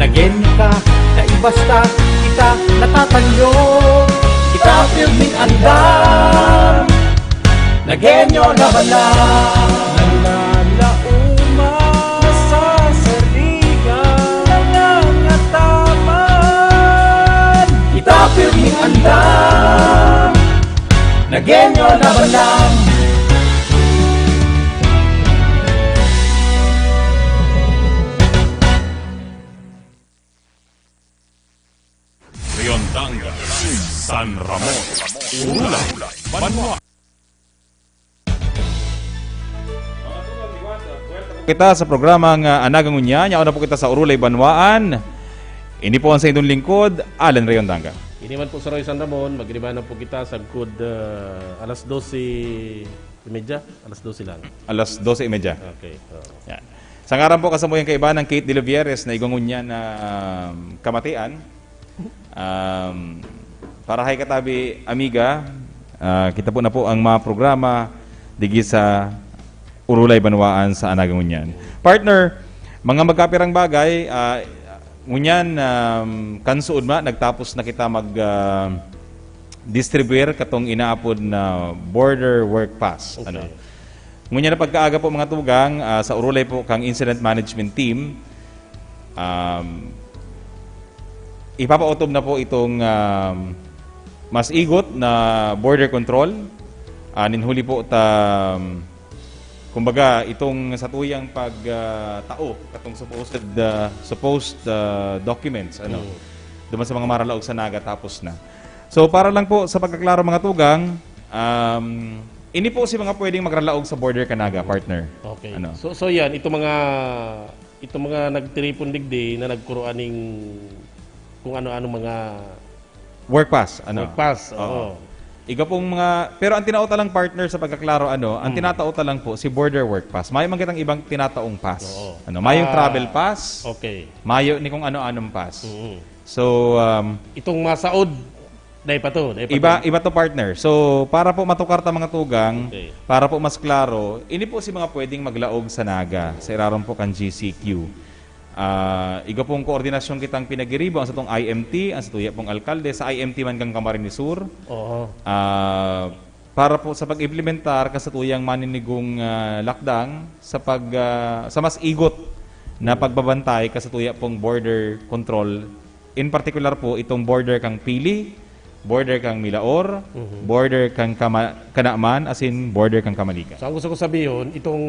Nagin ka, naibasta, kita natatanyo, kita pirming andam. Nagenyo laban lang. Nalalaoma sa sarigan, nangangataman. Kita pirming andam. Nagenyo laban lang. Riondangan, San Ramon, Ulay, Banwa. Kita sa programang, ah, Anaga Ngunyan, yaon na po kita sa Orolay Banwaan. Ini po ang sa inyong lingkod, Alan Rayon Danga. Ini man po si Roy San Ramon, magiriba na po kita sagkod, ah, alas dose y media, alas dose lang. Alas dose y media. Okay. Oo. Yan. Sa ngaran po kasamuyang kaibanan, Kate de Lovieres, na igwa ngunyan na, um, kamatian. Um, para hay katabi, amiga, ah, kita po na po ang mga programa digi sa Orolay Banwaan sa Anaga ngunyan. Partner, mga magkapirang bagay, ah, ngunyan, um, kan suod ma, nagtapos na kita mag, ah, distribuer katong inaapod na border work pass. Okay. Ano? Ngunyan na pagkaaga po, mga tugang, ah, sa Orolay po kang Incident Management Team, um, ipapaotob na po itong, um, mas igot na border control. Ah, nin huli po ta, kumbaga, itong sa tuyang pag, ah, tao, katong supposed, ah, supposed, ah, documents, ano, Mm. duman sa mga maralaog sa Naga, tapos na. So, para lang po sa pagkaklaro, mga tugang, um, ini po si mga pwedeng magralaog sa border kan Naga, partner. Okay. Ano? So, so yan, itong mga, itong mga nagtiripon digdi na nagkuroan ning kung ano-ano mga Work pass, ano? Work pass, Oo. oo. Iga pong mga, pero ang tinao ta lang, partner, sa pagkaklaro, ano, ang Mm. tinatao ta lang po, si border work pass. Mayo man kitang ibang tinataong pass. Oo. Ano, mayong Ah, travel pass, okay. mayo ni kung ano-anong pass. Mm. So, um, Itong masaod, dai pa to, dai pa iba, to. Iba to, partner. So, para po matukar ta, mga tugang, Okay. para po mas klaro, ini po si mga pwedeng maglaog sa Naga, sa irarom po kan G C Q. Ah, igwa pong koordinasyon kitang pinagiribo, ang satong I M T, ang satuya pong alkalde, sa I M T man kan Camarines Sur. Oo. Ah, para po sa pag-implementar kan satuyang maninigong, ah, lakdang sa pag, ah, sa mas igot na Mm. pagbabantay kan satuya pong border control. In particular po, itong border kang Pili, border kang Milaor, Mhm. border kang Kama-, Kanaman, asin border kang Kamaligan. So, ang gusto ko sabihon, itong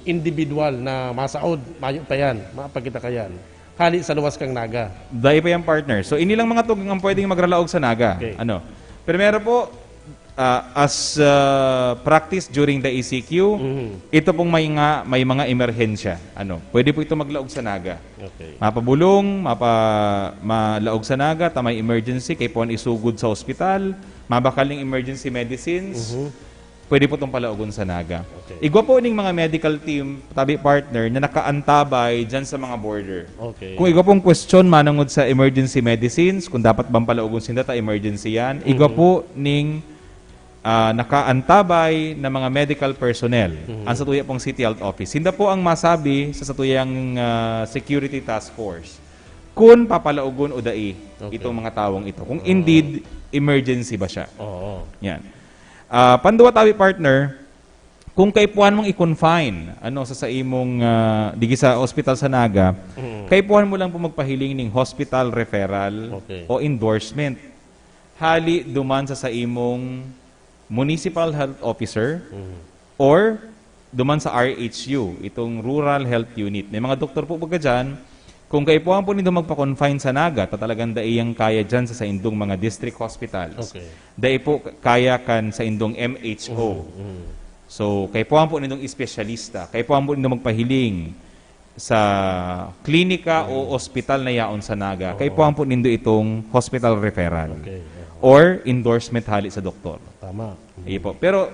individual na masaod, mayo pa yan, mapagkita ka yan. Hali sa luwas kang Naga. Dai pa yan, partner. So, ini lang mga tugang ang pwedeng magralaog sa Naga. Okay. Ano? Primero po, ah, as, ah, practice during the E C Q, Mhm. ito pong may nga, may mga emerhensya. Ano? Pwede po ito maglaog sa Naga. Okay. Mapabulong, mapa-, malaog sa Naga, ta may emergency, kaipuhan isugod sa ospital, mabakal ning emergency medicines, Mhm. pwede po itong palaogon sa Naga. Okay. Igwa po ning mga medical team, tabi partner, na nakaantabay dyan sa mga border. Okay. Kung igwa pong question manungod sa emergency medicines, kung dapat bang palaogon sinda ta emergency yan, igwa Mhm. po ning, ah, nakaantabay na mga medical personnel, Mhm. ang satuya pong City Health Office. Sinda po ang masabi sa satuyang, ah, security task force kung papalaogon o dai Okay. itong mga tawong ito. Kung Oo. indeed, emergency ba siya? Oo. Yan. Ah, panduwa tabi, partner, kung kaipuhan mong i-confine, ano, sa, sa imong, ah, digi sa ospital sa Naga, Mm. kaipuhan mo lang po magpahiling ning hospital referral Okay. o endorsement. Hali duman sa, sa imong municipal health officer Mm. or duman sa R H U, itong Rural Health Unit. May mga doktor po baga dyan, kung kaipuhan po nindo magpa-confine sa Naga, ta talagang dai yang kaya dyan sa saindong mga district hospitals. Okay. Dai po kaya kan saindong M H O. Mm, mm. So, kaipuhan po nindong espesyalista, kaipuhan po nindo magpahiling sa klinika o Mm. ospital na yaon sa Naga, Oo. kaipuhan po nindo itong hospital referral Okay, oo. or endorsement hali sa doktor. Tama. Iyo po. Pero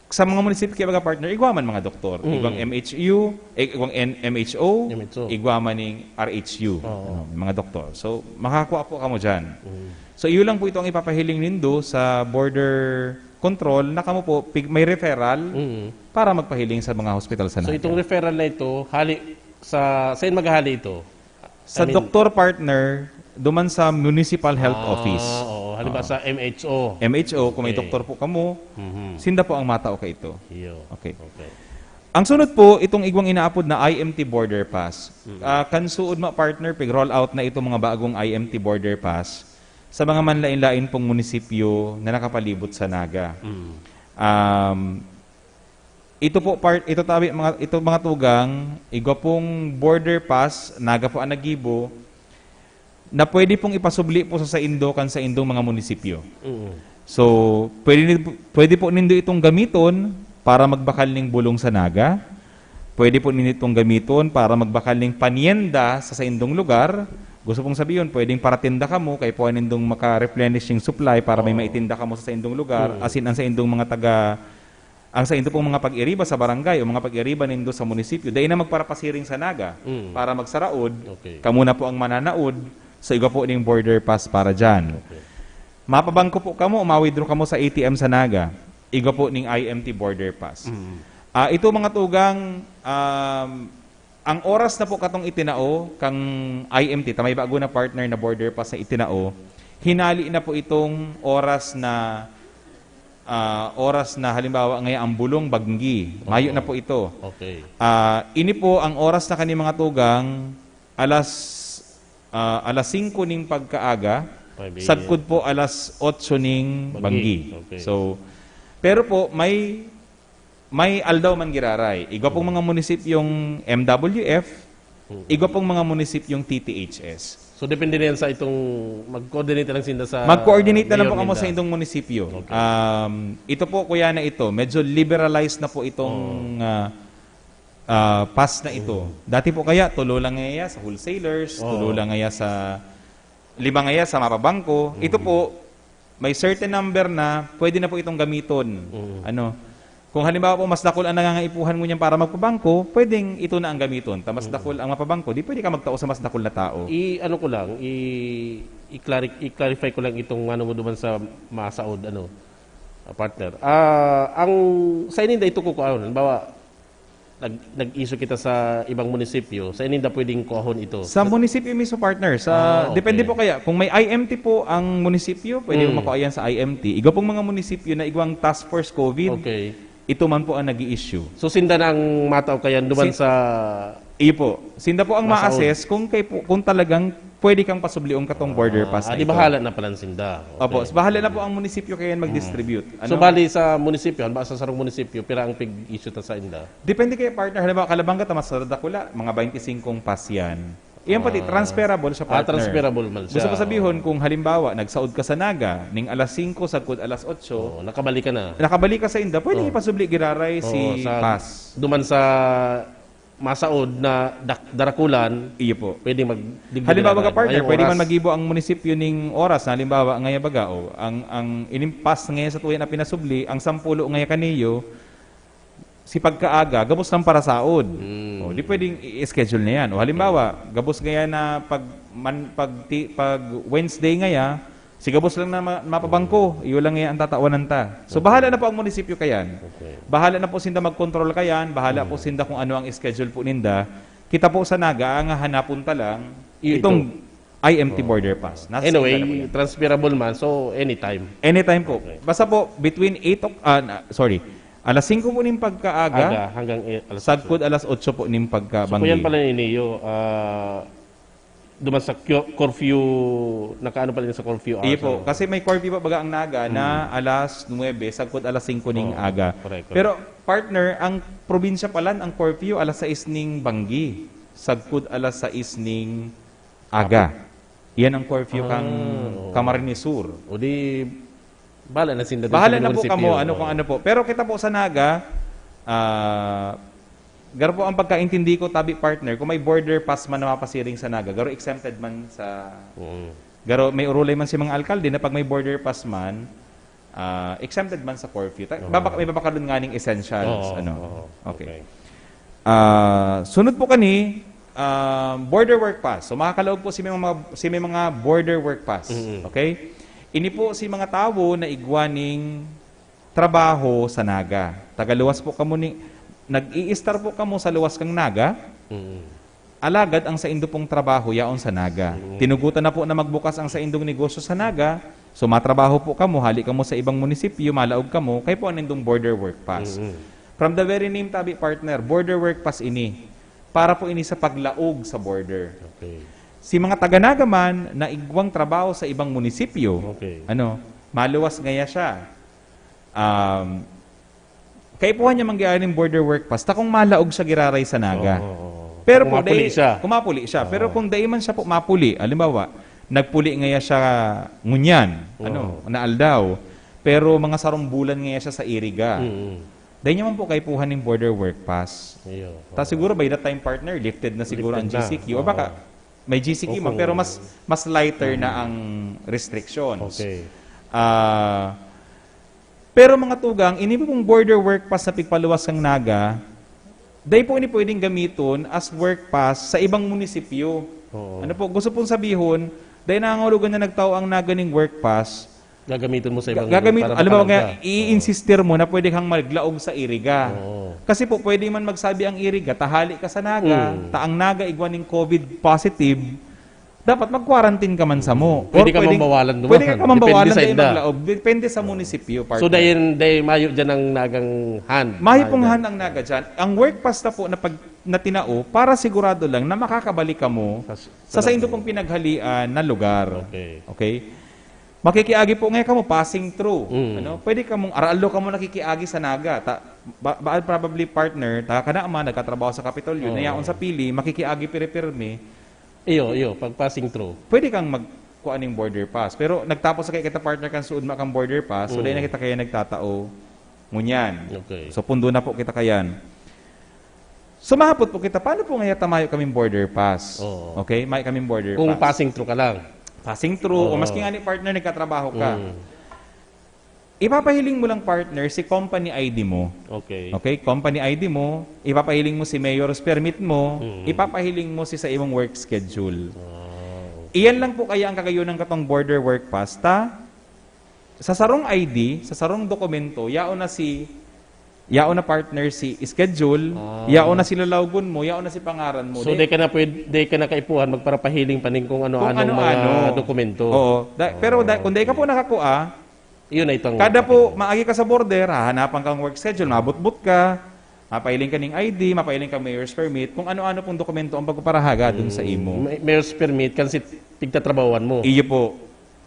sa mga munisipyo, kaya baga, partner, igwa man mga doktor. Mm. Igwang M H U, eh, igwang N-, M H O, M H O. Igwa man ning R H U. Oo. Ano, mga doktor. So, makakuha po kamo dyan. Mm. So, iyo lang po ito ang ipapahiling nindo sa border control na kamo po, pig-, may referral Mm. para magpahiling sa mga hospital sa So, Naga. Itong referral na ito, hali sa, saan maghahali ito? Sa I mean, doktor partner, duman sa municipal health Ah, office. Oo. Halimbawa Oo. sa M H O. M H O, kung may Okay. doktor po kamo, Mhm. sinda po ang matao kaito. Iyo. Okay. Okay. Ang sunod po, itong igwang inaapod na I M T border pass. Mhm. Ah, kan suod ma partner, pig-roll out na itong mga bagong I M T border pass sa mga manlain-lain pong munisipyo na nakapalibot sa Naga. Mhm. Um, Ito po, part, ito tabi, mga, ito mga tugang, igwa pong border pass, Naga po ang naggibo, na pwede pong ipasubli po sa saindo kan saindong mga munisipyo. Mm. So, pwede ni-, pwede po nindo itong gamiton para magbakal ning bulong sa Naga. Pwede po ninyo itong gamiton para magbakal ning panienda sa saindong lugar. Gusto pong sabihon, pwedeng paratinda kamo, kaipuhan nindong maka-replenish ning supply para may Oo. maitinda kamo sa saindong lugar. Mm. As in, ang saindong mga taga, ang saindo pong mga pag-iriba sa barangay o mga pag-iriba nindo sa munisipyo, dai na magparapasiring sa Naga Mm. para magsaraod. Okay. Kamo na po ang mananaod, so igwa po ning border pass para dyan. Okay. Mapabangko po kamo, ma-withdraw kamo sa A T M sa Naga, igwa po ning I M T border pass. Mm. Ah, ito mga tugang, um, ang oras na po katong itinao kang I M T, ta may bago na partner na border pass na itinao, hinali na po itong oras na, ah, oras na halimbawa ngayon ang bulong banggi. Mayo Oo. na po ito. Okay. Ah, ini po ang oras na kani mga tugang, alas, ah, alas singko ning pagkaaga, May bi- sagkod po alas otso ning Banggi. banggi. Okay. So, pero po, may, may aldaw man giraray. Igwa pong Mm. mga munisipyong M W F, Mm. igwa pong mga munisipyong T T H S. So, depende na yan sa itong, mag-coordinate na lang sinda sa Mag-coordinate na lang mayor po kamo ninda. sa indong munisipyo. Okay. Um, ito po, kuya, na ito, medyo liberalized na po itong, Oh. ah, ah, pass na ito. Mm. Dati po kaya, tulo lang ngaya sa wholesalers, Oo. tulo lang ngaya sa, lima ngaya sa mapabangko. Ito Mm. po, may certain number na pwede na po itong gamiton. Mm. Ano, kung halimbawa po, mas dakul ang nangangaipuhan ngunyan para magpabangko, pwedeng ito na ang gamiton. Ta mas Mm. dakul ang mapabangko, di pwede ka magtao sa mas dakul na tao. I-, ano ko lang, i-, i-clari-, i-clarify ko lang itong ano mo duman sa masaod, ano, ah, partner. Ah, ang, sa ininda ito ko kuhaon, halimbawa, nag-, nag-issue kita sa ibang munisipyo, sa ininda pwedeng kuhahon ito? Sa munisipyo mismo, partner. Sa, Ah, okay. depende po kaya. Kung may I M T po ang munisipyo, pwede Mm. mo makuha yan sa I M T. Igwa pong mga munisipyo na igwang task force COVID, Okay. ito man po ang nag-i-issue. So, sinda na ang matao kayan duman Sin-, sa Iyo po. Sinda po ang Masaod. ma-assess kung kay po, kung talagang pwede kang pasublion katong border Ah, pass na ah, di ito. bahala na pala sinda. Opo, Okay. bahala na po ang munisipyo kaya Mm. mag-distribute. So, Ano? bali sa munisipyo, halimbawa sa sarong munisipyo, pira ang pig-issue ta sa inda? Depende kay partner. Halimbawa, Calabanga ta mas dakula, mga baynte singkong pass yan. Iyan pati, Ah. transferable siya, Ah, partner. transferable man siya. Gusto ko sabihon, Oo. kung halimbawa, nagsaod ka sa Naga, ning alas singko, sagkod alas otso, Oo, nakabalik ka na. nakabalik ka sa inda, pwede Oo. ipasubli giraray Oo, si sa, pass. duman sa masaod na dak-, darakulan, Iyo po. pwede mag-, digdi Halimbawa giraray. ka, partner, Ngayong pwede man oras. magibo ang munisipyo ning oras. Halimbawa, ngaya baga, oh, ang, ang inimpas ngaya sa tuya na pinasubli, ang sampulo ngaya kaniyo, si pagkaaga, gabos lang para saod. Mm. O, di pwedeng i-schedule na yan. O, halimbawa, Mm. gabos ngaya na pag, man, pag, ti-, pag Wednesday ngaya, si gabos lang na ma-, mapabangko, Mm. iyo lang ngaya ang tatawanan ta. So, Okay. bahala na po ang munisipyo kayan. Okay. Bahala na po sinda mag-control kayan, bahala po Mm. sinda kung ano ang schedule po ninda. Kita po sa Naga, ang hanapon ta lang, Iyo itong ito. I M T Oo. border pass. Nasa Anyway, sila na po yan. transferable man, so anytime. Anytime po. Okay. Basta po, between eight o'clock, ah, na, sorry, alas singko po ning pagkaaga, Aga, hanggang, eh, alas sagkod otso. alas otso po ning So, pagkabanggi. kuyan pala ni Neo, ah, duman sa cu-, curfew, nakaano pala yun sa curfew Iyo hours, po, ano? kasi may curfew pa baga ang Naga na Mm. alas nuwebe, sagkod alas singko ning Oo, aga. correct, correct. Pero, partner, ang probinsya pala, ang curfew alas sais ning banggi, sagkod alas sais ning aga. Aga. Yan ang curfew Ah, kang oo. Camarines Sur. O di, bahala na sinda dun Bahala sa na po munisipyo. kamo, ano kung Oo. ano po. Pero kita po sa Naga, ah, garo po ang pagkaintindi ko, tabi partner, kung may border pass man na mapasiring sa Naga, garo exempted man sa, Mm. garo may urulay man si mga alkalde na pag may border pass man, ah, exempted man sa curfew. Ta-, Oo. babak-, may babakalon nga ning essentials, Oo, ano. oo. Okay. Okay. Ah, sunod po kani, ah, border work pass. So, makakalaog po si may mga, si may mga border work pass. Mm. Okay? Ini po si mga tawo na igwa ning trabaho sa Naga. Tagaluwas po kamo ni, nag-i-istar po kamo sa luwas kang Naga. Mm. Alagad ang saindo pong trabaho yaon sa Naga. Mm. Tinugutan na po na magbukas ang saindong negosyo sa Naga. So, matrabaho po kamo, hali kamo sa ibang munisipyo, malaog kamo, kay po ang nindong border work pass. Mm. From the very name, tabi partner, border work pass ini. Para po ini sa paglaog sa border. Okay. Si mga taga Naga man na igwang trabaho sa ibang munisipyo, Okay. ano, maluwas ngaya siya. Um, kaipuhan niya manggianing border work pass, ta kung malaog siya giraray sa Naga. Oo, oo, oo. Pero Kung po, mapuli dai-, siya. kung mapuli siya. Pero Oo. kung dai man siya po mapuli, halimbawa, nagpuli ngaya siya ngunyan, Oo. ano, na aldaw, pero mga sarong bulan ngaya siya sa Iriga. Mm. Dai niya man po kaipuhan ning border work pass. Iyo. Ta siguro by that time, partner, lifted na siguro ang Lifted na. G C Q. O baka may G C Q O man, kung- pero mas mas lighter na ang restrictions. Okay. Ah, pero mga tugang, ini pong border work pass na pigpaluwas kang Naga, dai po ini pwedeng gamiton as work pass sa ibang munisipyo. Oo. Ano po, gusto pong sabihon, dai nangangahulugan na nagtao ang Naga ning work pass, Gagamitin mo sa ibang Ga- gagamit, para alam mo, makalangga. kaya i-insistir mo na pwede kang maglaog sa Iriga. Oo. Kasi po, pwede man magsabi ang Iriga, tahali ka sa Naga, Mm. ta ang Naga igwa ning COVID positive, dapat mag-quarantine ka man sa mo. Pwede Or ka pwedeng- mang mawalan duman. Pwede ka mang Depende bawalan sa dahil inda. maglaog. Depende sa munisipyo, partner. So, dahil, dahil mayo dyan ang Nagang hand. Mayo pong dyan. hand ang Naga dyan. Ang work pass na po na, pag, na tinao, para sigurado lang na makakabalik ka mo Sa s- sa sa saindo loob. Pong pinaghalian na lugar. Okay. Okay? Makikiagi po ngayon kamo, passing through. Mm. Ano? Pwede kamong, aralo kamo nakikiagi sa Naga. Ta, ba, ba, probably partner, ta, kana man, nagkatrabaho sa Kapitolyo, Oo. nayaon sa pili, makikiagi piripirmi, Iyo, iyo, pag passing through. pwede kang magkuha ning border pass. Pero nagtapos sa kaya kita partner kan suod ma kang border pass, so Mm. dahil na kita kaya nagtatao, ngunyan. Okay. So pundo na po kita kayan. Sumahapot po kita, paano po ngaya tamayo kaming border pass? Oo. Okay? May kaming border Kung pass. Passing through ka lang. Passing through, o Oo. maski nga ni partner, nagkatrabaho ka. Mm. Ipapahiling mo lang, partner, si company I D mo. Okay. Okay, company I D mo, ipapahiling mo si mayor's permit mo, Mm. ipapahiling mo si sa imong work schedule. Ah, Iyan lang po kaya ang kagayon ng katong border work pass. Ta, sa sarong I D, sa sarong dokumento, yaon na si, yaon na, partner, si schedule, Ah. yaon na si lalawgon mo, yaon na si pangaran mo. So, Di- di ka na pwede, di ka na kaipuhan magparapahiling pa ning kung ano-anong Kung mga ano-ano. dokumento. Oo. Da- pero da- Ah, kung dahil ka okay. po nakakuha, Yun na itong kada po, maagi ka sa border, hahanapan kang work schedule, mabutbut ka, mapahiling ka ning I D, mapahiling ka mayor's permit, kung ano-ano pong dokumento ang pagpaparahaga dun sa imo. May- Mayor's permit, kan si tigtatrabahoan mo. Iyo po.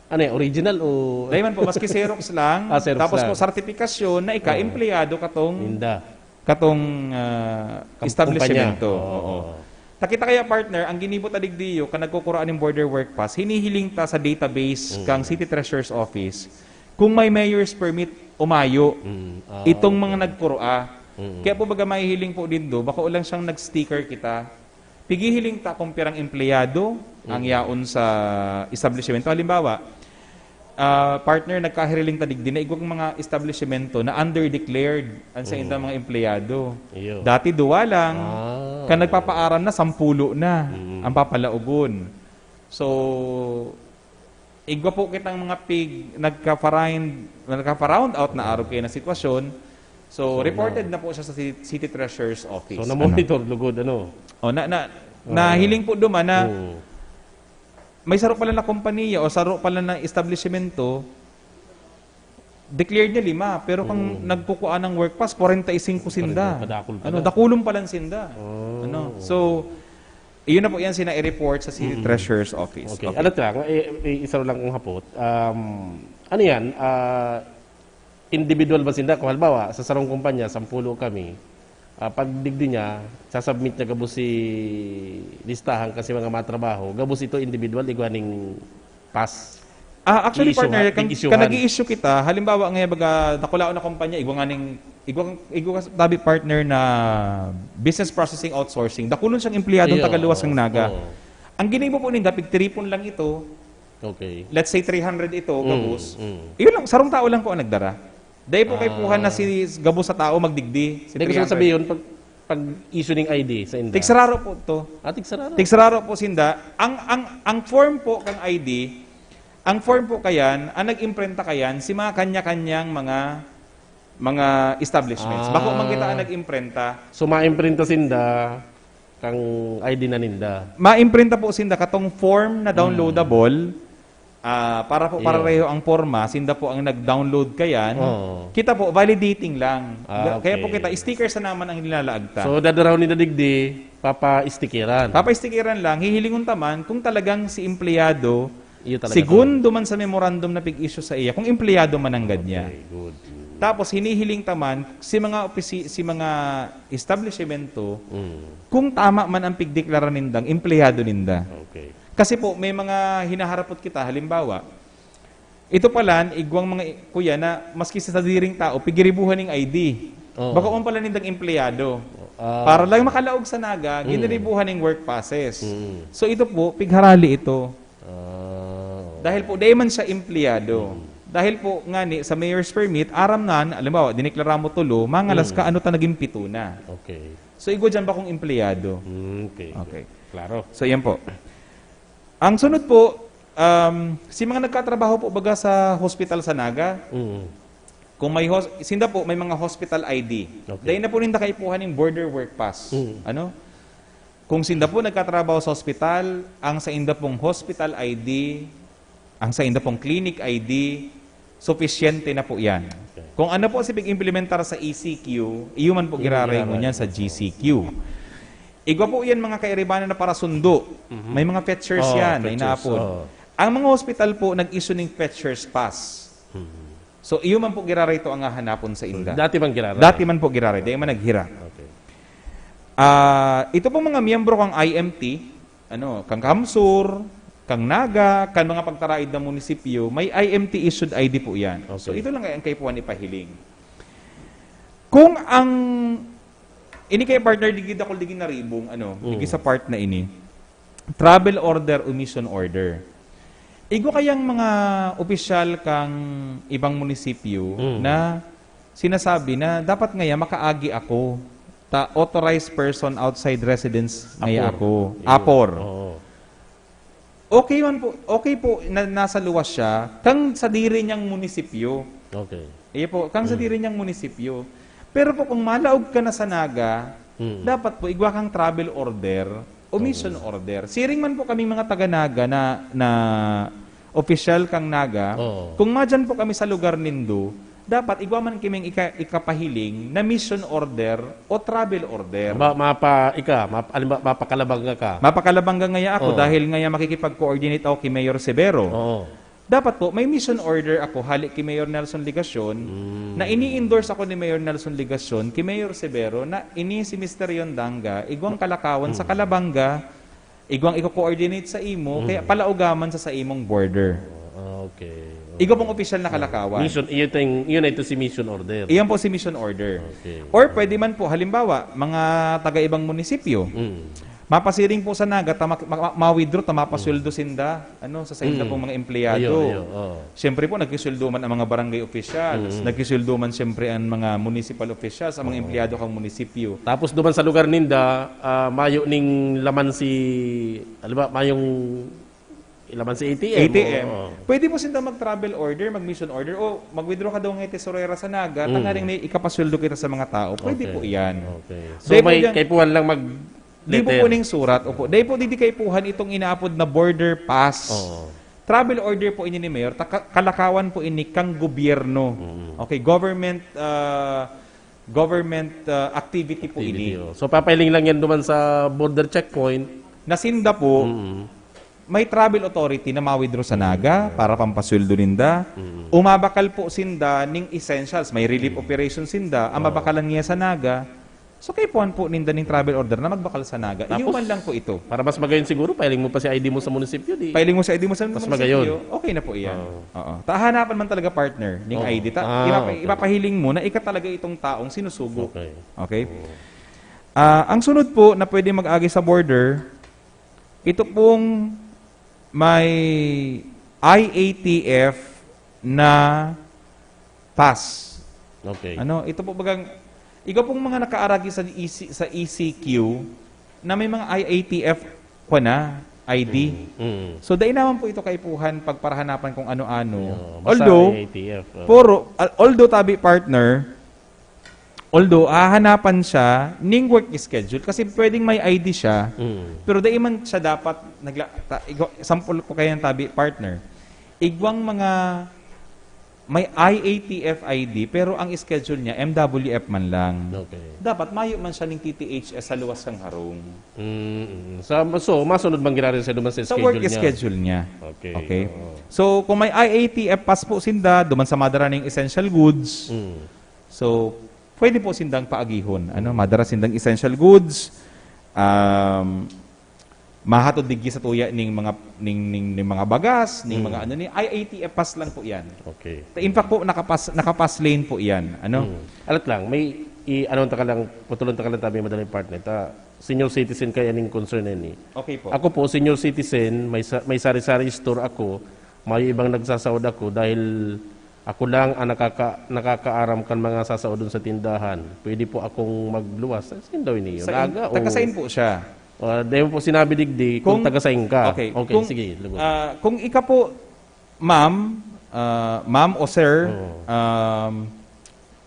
Ano yan? Original o... Dahil man po, maski Xerox lang, Ah, Xerox tapos lang. po, sertifikasyon na ika, Oo. empleyado katong, Ninda. katong ah, Kam- establishment. Kumpanya. Oo. Oo. Takita kaya, partner, ang ginibo ta digdiyo, kan nagkukuraan ning border work pass, hinihiling ta sa database Mm. kang City Treasurer's Office kung may mayor's permit o mayo. Mm. Ah, Itong okay. mga nagkurua. Mm. Kaya po baga mahihiling po dindo, bako lang siyang nag-sticker kita. Pigihiling ta kung pirang empleyado ang Mm. yaon sa establishmento. Halimbawa, ah, partner, nagkahiriling ta digdi na igwang mga establishmento na under-declared ang sa Mm. indang mga empleyado. Iyo. Dati duwa lang, Ah, kan okay. nagpapaaram na, sampulo na Mm. ang papalaogon. So, igwa po kitang mga pig, nagka-find, nagka-found out na arog kayo na sitwasyon. So, So, reported na- na po siya sa ci- City Treasurer's Office. So, na-monitor lugod, ano? O, na, na, Oo. nahiling po duman na Oo. may saro pala na kompanya o saro pala na establishmento, declared niya lima, pero kung Oo. nagkukuha ng work pass, kwarenta y singko sinda. Padakul pala. Ano, dakulon pala sinda. Oh. Ano? So, iyon na po yan sina i-report sa City Mm. Treasurer's Office. Okay. Ano ta, eh, eh, isa lang kong hapot. Um, ano yan? Ah, individual ba sinda? Kung halimbawa, sa sarong kumpanya, sampulo kami, ah, pag digdi niya, sasubmit niya gabos si listahan kasi mga matrabaho, gabos ito individual, igwa ning pass. Ah, actually, I-issue partner, ha? kan, Pag-issuehan. kan nag-i-issue kita, halimbawa nga, baga, dakulaon na kumpanya, igwa nga ning, igwa, igwa nga tabi, partner, na business processing outsourcing. Dakulon siyang empleyado Iyo, taga luwas ng Naga. Oo. Ang ginibo po ninda, pigtiripon lang ito. Okay. Let's say three hundred ito, Mm, gabos. mm. Iyon lang, sarong tao lang po ang nagdara. Dahil po kay Ah. puhan na si gabos sa tao magdigdi. Si Hindi, gusto ko three hundred. Sabihin, pag, pag issue ng I D sa inda. Tigsararo po to. Ah, tigsararo. Tigsararo po sinda. Ang, ang, ang form po kang I D, ang form po kayan, ang nag-imprenta kayan, si mga kanya-kanyang mga, mga establishments. Ah. Bako man kita ang nag-imprenta. So, maimprinta sinda kang I D na ninda. Maimprinta po sinda katong form na downloadable. Ah, para po, Iyo. pareho ang porma, sinda po ang nag-download kayan. Oo. Kita po, validating lang. Ah, Kaya po okay. kita, sticker sa naman ang nilalaag ta. So, dadaraw ninda digdi, papa-stickeran. Papa-stickeran lang, hihilingon ta man kung talagang si empleyado, Iyo talaga segundo man sa memorandum na pig-issue sa iya, kung empleyado man ang ganyan. Okay, good. Tapos, hinihiling ta man, si mga, opisi, si mga establishmento, Mm. kung tama man ang pigdeklara nindang, empleyado ninda. Okay. Kasi po, may mga hinaharapot kita. Halimbawa, ito pala, igwang mga i- kuya na maski sa sadiring tao, pigiribuhan ning I D. Oo. Bako man pala nindang empleyado. Ah. Para lang makalaog sa Naga, Mm. giniribuhan ning work passes. Mm. So, ito po, pigharali ito. Ah, oo. Dahil po, dai man siya empleyado. Mm. Dahil po, ngani, sa mayor's permit, aram na, halimbawa, dineklara mo tulo, mangalas Mm. ka, ano ta naging pito na. Okay. So, igwa dyan bakong empleyado. Mm, okay. Okay. Klaro. So, yan po. Ang sunod po, um, si mga nagkatrabaho po baga sa hospital sa Naga, Mm. kung may hos-, sinda po, may mga hospital I D. Okay. Dai na po ninda kaipuhan yung border work pass. Mm. Ano? Kung sinda po nagkatrabaho sa hospital, ang sainda pong hospital I D, ang sainda pong clinic I D, sufisyente na po yan. Okay. Kung ano po si pag-implementar sa E C Q, iyo man po Iyo giraray giraray. ngunyan sa G C Q. Igwa po yan, mga kairibanan, na parasundo. Mhm. May mga fetchers Oo, yan na fetchers, inaapod. oo. Ang mga hospital po, nag-issue ning fetchers pass. Mhm. So, iyo man po giraray to ang hahanapon sa inda. Dati man giraray? Dati man po giraray. Dai man naghira. Okay. Ah, ito pong mga miyembro kang I M T, ano, kang Kamsur, kang Naga, kan mga pagtaraid na munisipyo, may I M T issued I D po yan. So, Okay. ito lang ang kaipuhan ipahiling. Kung ang, ini kay partner, digi dakul, digi naribong, ano, Mm. digi sa part na ini, travel order o mission order. Igwa kayang mga opisyal kang ibang munisipyo Mm. na sinasabi na dapat ngaya makaagi ako, ta authorized person outside residence ngaya Apor. ako. Iyo. Apor. Oo. Okay man po, okay po na nasa luwas siya, kang sadiri niyang munisipyo. Okay. Iyo po, kang Mm. sadiri niyang munisipyo. Pero po, kung malaog ka na sa Naga, Mm. dapat po, igwa kang travel order o mission Oo. order. Siring man po kaming mga taga Naga na, na opisyal kang Naga, Oo. kung madyan po kami sa lugar nindo, dapat igwa man kaming ika-, ikapahiling na mission order o travel order. Ma-, mapa-, ika, map-, alimbawa, mapakalabanga ka. Mapakalabanga ngaya ako Oo. dahil ngaya makikipag-coordinate ako kay Mayor Severo. Oo. Dapat po, may mission order ako hali ki Mayor Nelson Legacion, Mm. na ini-endorse ako ni Mayor Nelson Legacion, ki Mayor Severo, na ini si Mister Yondanga, igwang kalakawan sa Mm. Kalabanga, igwang iko-coordinate sa imo, Mm. kaya palaugaman sa, sa imong border. Ah, okay. Igwa pong opisyal na kalakawan. Mission, iyo tayong, yun na ito si mission order. Iyan po si mission order. Okay. Or pwede man po, halimbawa, mga taga-ibang munisipyo, Mm. mapasiring po sa Naga, ta ma-, ma-, ma-withdraw, ta mapasweldo Mm. sinda, ano, sa, sa inda Mm. pong mga empleyado. Ayo, ayo, oo. Siyempre po, nagkisweldo man ang mga barangay officials, Mm. nagkisweldo man siyempre ang mga municipal officials, ang mga Oo. empleyado kang munisipyo. Tapos duman sa lugar ninda, ah, mayo ning laman si, ano ba, mayong laman si A T M, A T M. Oo. Pwede po sinda mag-travel order, mag-mission order, o mag-withdraw ka daw ngaya Tesorera sa Naga, Mm. tanganing may ikapasweldo kita sa mga tao. Pwede Okay. po yan. Okay. So, Dahil po may dyan, kaipuhan lang mag- Di po letter. po ning surat, opo. Dahil po, didi kaipuhan itong inaapod na border pass. Oo. Travel order po ini ni Mayor, ta-, ka-, kalakawan po ini kang gobyerno. Mm. Okay, government, ah, government, ah, activity po Activity, ini. Oh. So, papahiling lang yan duman sa border checkpoint. Na sinda po, Mm. may travel authority na ma-withdraw sa Naga Mm. para pampasweldo ninda. Mm. Umabakal po sinda ning essentials. May relief Mm. operation sinda. Ang Oo. mabakalan niya sa Naga, So, kaipuhan po ninda ning travel order na magbakal sa Naga. Iyo Tapos, man lang po ito. para mas magayon siguro, pahiling mo pa si I D mo sa munisipyo, di Pahiling mo sa I D mo sa mas munisipyo, magayon. okay na po iyan. Oo. Oo. Ta hanapan man talaga, partner, ning Oo. I D. Ta Ah, ipapa-, okay. ipapahiling mo na ika talaga itong taong sinusugo. Okay. Okay? Oo. Ah, ang sunod po na pwede mag-agi sa border, ito pong may I A T F na pass. Okay. Ano, ito po bagang, igwa pong mga nakaaragi sa E C, sa E C Q na may mga I A T F pa na I D. Mm, mm. So, dai naman po ito kaipuhan pagparahanapan kung ano-ano. Yo, basta Although, I A T F, oh. puro, al-, although tabi, partner, although hahanapan siya ning work schedule kasi pwedeng may I D siya, Mm. pero dai man siya dapat nagla-, ta-, igwa-, sample ko kaya ng tabi, partner. Igwang mga may I A T F I D, pero ang schedule niya, M W F man lang. Okay. Dapat mayo man siya ning T T H S sa luwas kang harong. Mm, mm. Sa, so, masunod man giraray sa duman sa Sa schedule work niya. schedule niya. Okay, Okay. oo. So, kung may I A T F pass po sinda, duman sa madara ning essential goods. Mm. So, pwede po sindang paagihon. Ano, Mm. madara sindang essential goods. Um, mahatod digdi sa tuya ning mga, ning, ning, ning mga bagas, ning Mm. mga ano ni, I A T F pass lang po yan. Okay. In fact po, nakapas-, nakapass lane po yan. Ano? Mm. Alat lang, may I-, ano ta ka lang, putulon ta ka lang tabi, madali, partner. Ta, senior citizen kaya ning concern na ini. Okay po. Ako po, senior citizen, may, sa, may sari-sari store ako, may ibang nagsasaod ako dahil ako lang ang nakaka, nakakaaram kan mga sasaodon sa tindahan. Pwede po akong magluwas. Saan daw ini? Sa in- Naga o taga-sain po siya? Ah, dahil po sinabi digdi kung, Kung- taga-sain ka. Okay. Okay, Kung- sige. Lugod. Ah, kung ika po, ma'am, ah, ma'am o sir, Oo. um,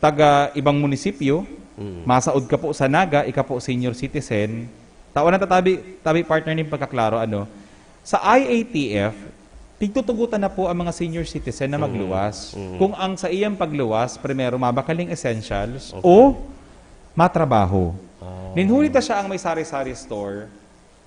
taga ibang munisipyo, Mm. masaod ka po sa Naga, ika po senior citizen, tawan na tatabi, tabi partner ning pagkaklaro, ano, sa I A T F, tigtutugutan na po ang mga senior citizen na magluwas. Mm. Kung ang sa iyang pagluwas, primero, mabakal ning essentials Okay. o matrabaho. Ah. Ninhuli ta siya ang may sari-sari store,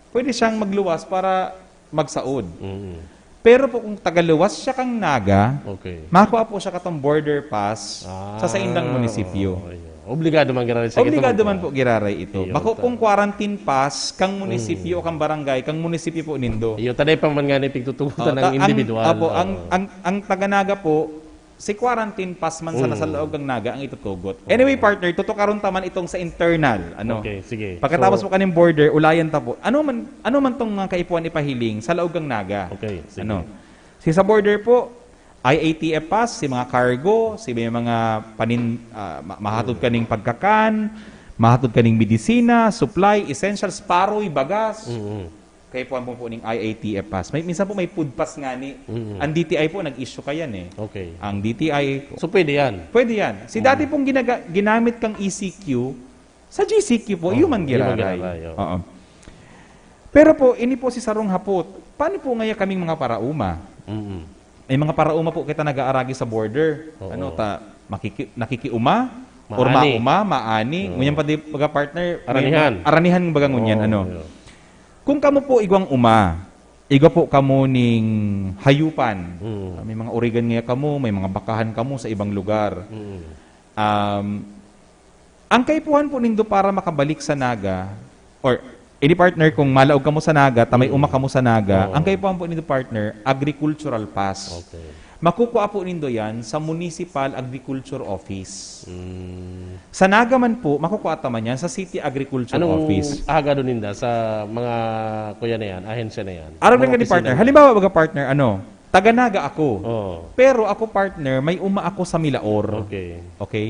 pwede siyang magluwas para magsaod. Mm. Pero po kung tagaluwas siya kang Naga, Okay. makuha po siya katong border pass Ah, sa saindang munisipyo. Oo, ayun. Obligado man giraray sa Obligado kitong man po giraray ito. Ayun, Bako ta- pong quarantine pass kang munisipyo o kang barangay, kang munisipyo po nindo. Iyo, taday pa man nga ni pigtutugutan Oh, ng ta- ang- individual. Apo, Oo. ang, ang, ang taga Naga po, si quarantine pass man sana Mm. sa laog ng Naga ang itutugot. Anyway, partner, tutukaron ta man itong sa internal. Ano? Okay, sige. Pagkatapos So- po kaning border, ulayan ta po. Ano man, ano man tong mga kaipuhan ipahiling sa laog ng Naga? Okay, sige. Ano? Si sa border po, I A T F pass, si mga cargo, si may mga panin, ah, ma- mahatod kaning pagkakan, mahatod kaning medisina, supply, essentials, paroy, bagas. Mm-mm. Kaipuhan po po ning I A T F pass. May, minsan po may food pass nga ni. Mm. Ang D T I po, nag-issue kayan eh. Okay. Ang D T I po. So, pwede yan. Pwede yan. Si dati pong ginaga- ginamit kang E C Q, sa G C Q po, Oh, human human giraray. giraray, oh. Oo. Pero po, ini po si sarong hapot. Paano po ngaya kaming mga parauma? Mm-mm. May mga parauma po kita nag-aaragi sa border. Oo. Ano ta, makiki- nakikiuma? Maani. Or mauma, maani? Oo. Ngunyan pa di baga partner, may Aranihan. mga- aranihan baga ngunyan, Oo, ano? yeah. Kung kamo po igwang uma, igwa po kamo ning hayupan. Mm. May mga urigan nga kamo, may mga bakahan kamo sa ibang lugar. Mm. Um, ang kaipuhan po nindo para makabalik sa Naga, or any partner, kung malaog kamo sa Naga, ta may Mm. uma kamo sa Naga, Oo. ang kaipuhan po nindo, partner, agricultural pass. Okay. Makukuha po nindo yan sa Municipal Agriculture Office. Mm. Sa Naga man po, makukuha ta man yan sa City Agriculture Anong Office. ahagado ninda sa mga kuya na yan, ahensya na yan? Araw Mga lang ni opisina partner. na yan? Halimbawa, baga partner, ano, taga Naga ako. Oo. Pero ako partner, may uma ako sa Milaor. Okay. Okay?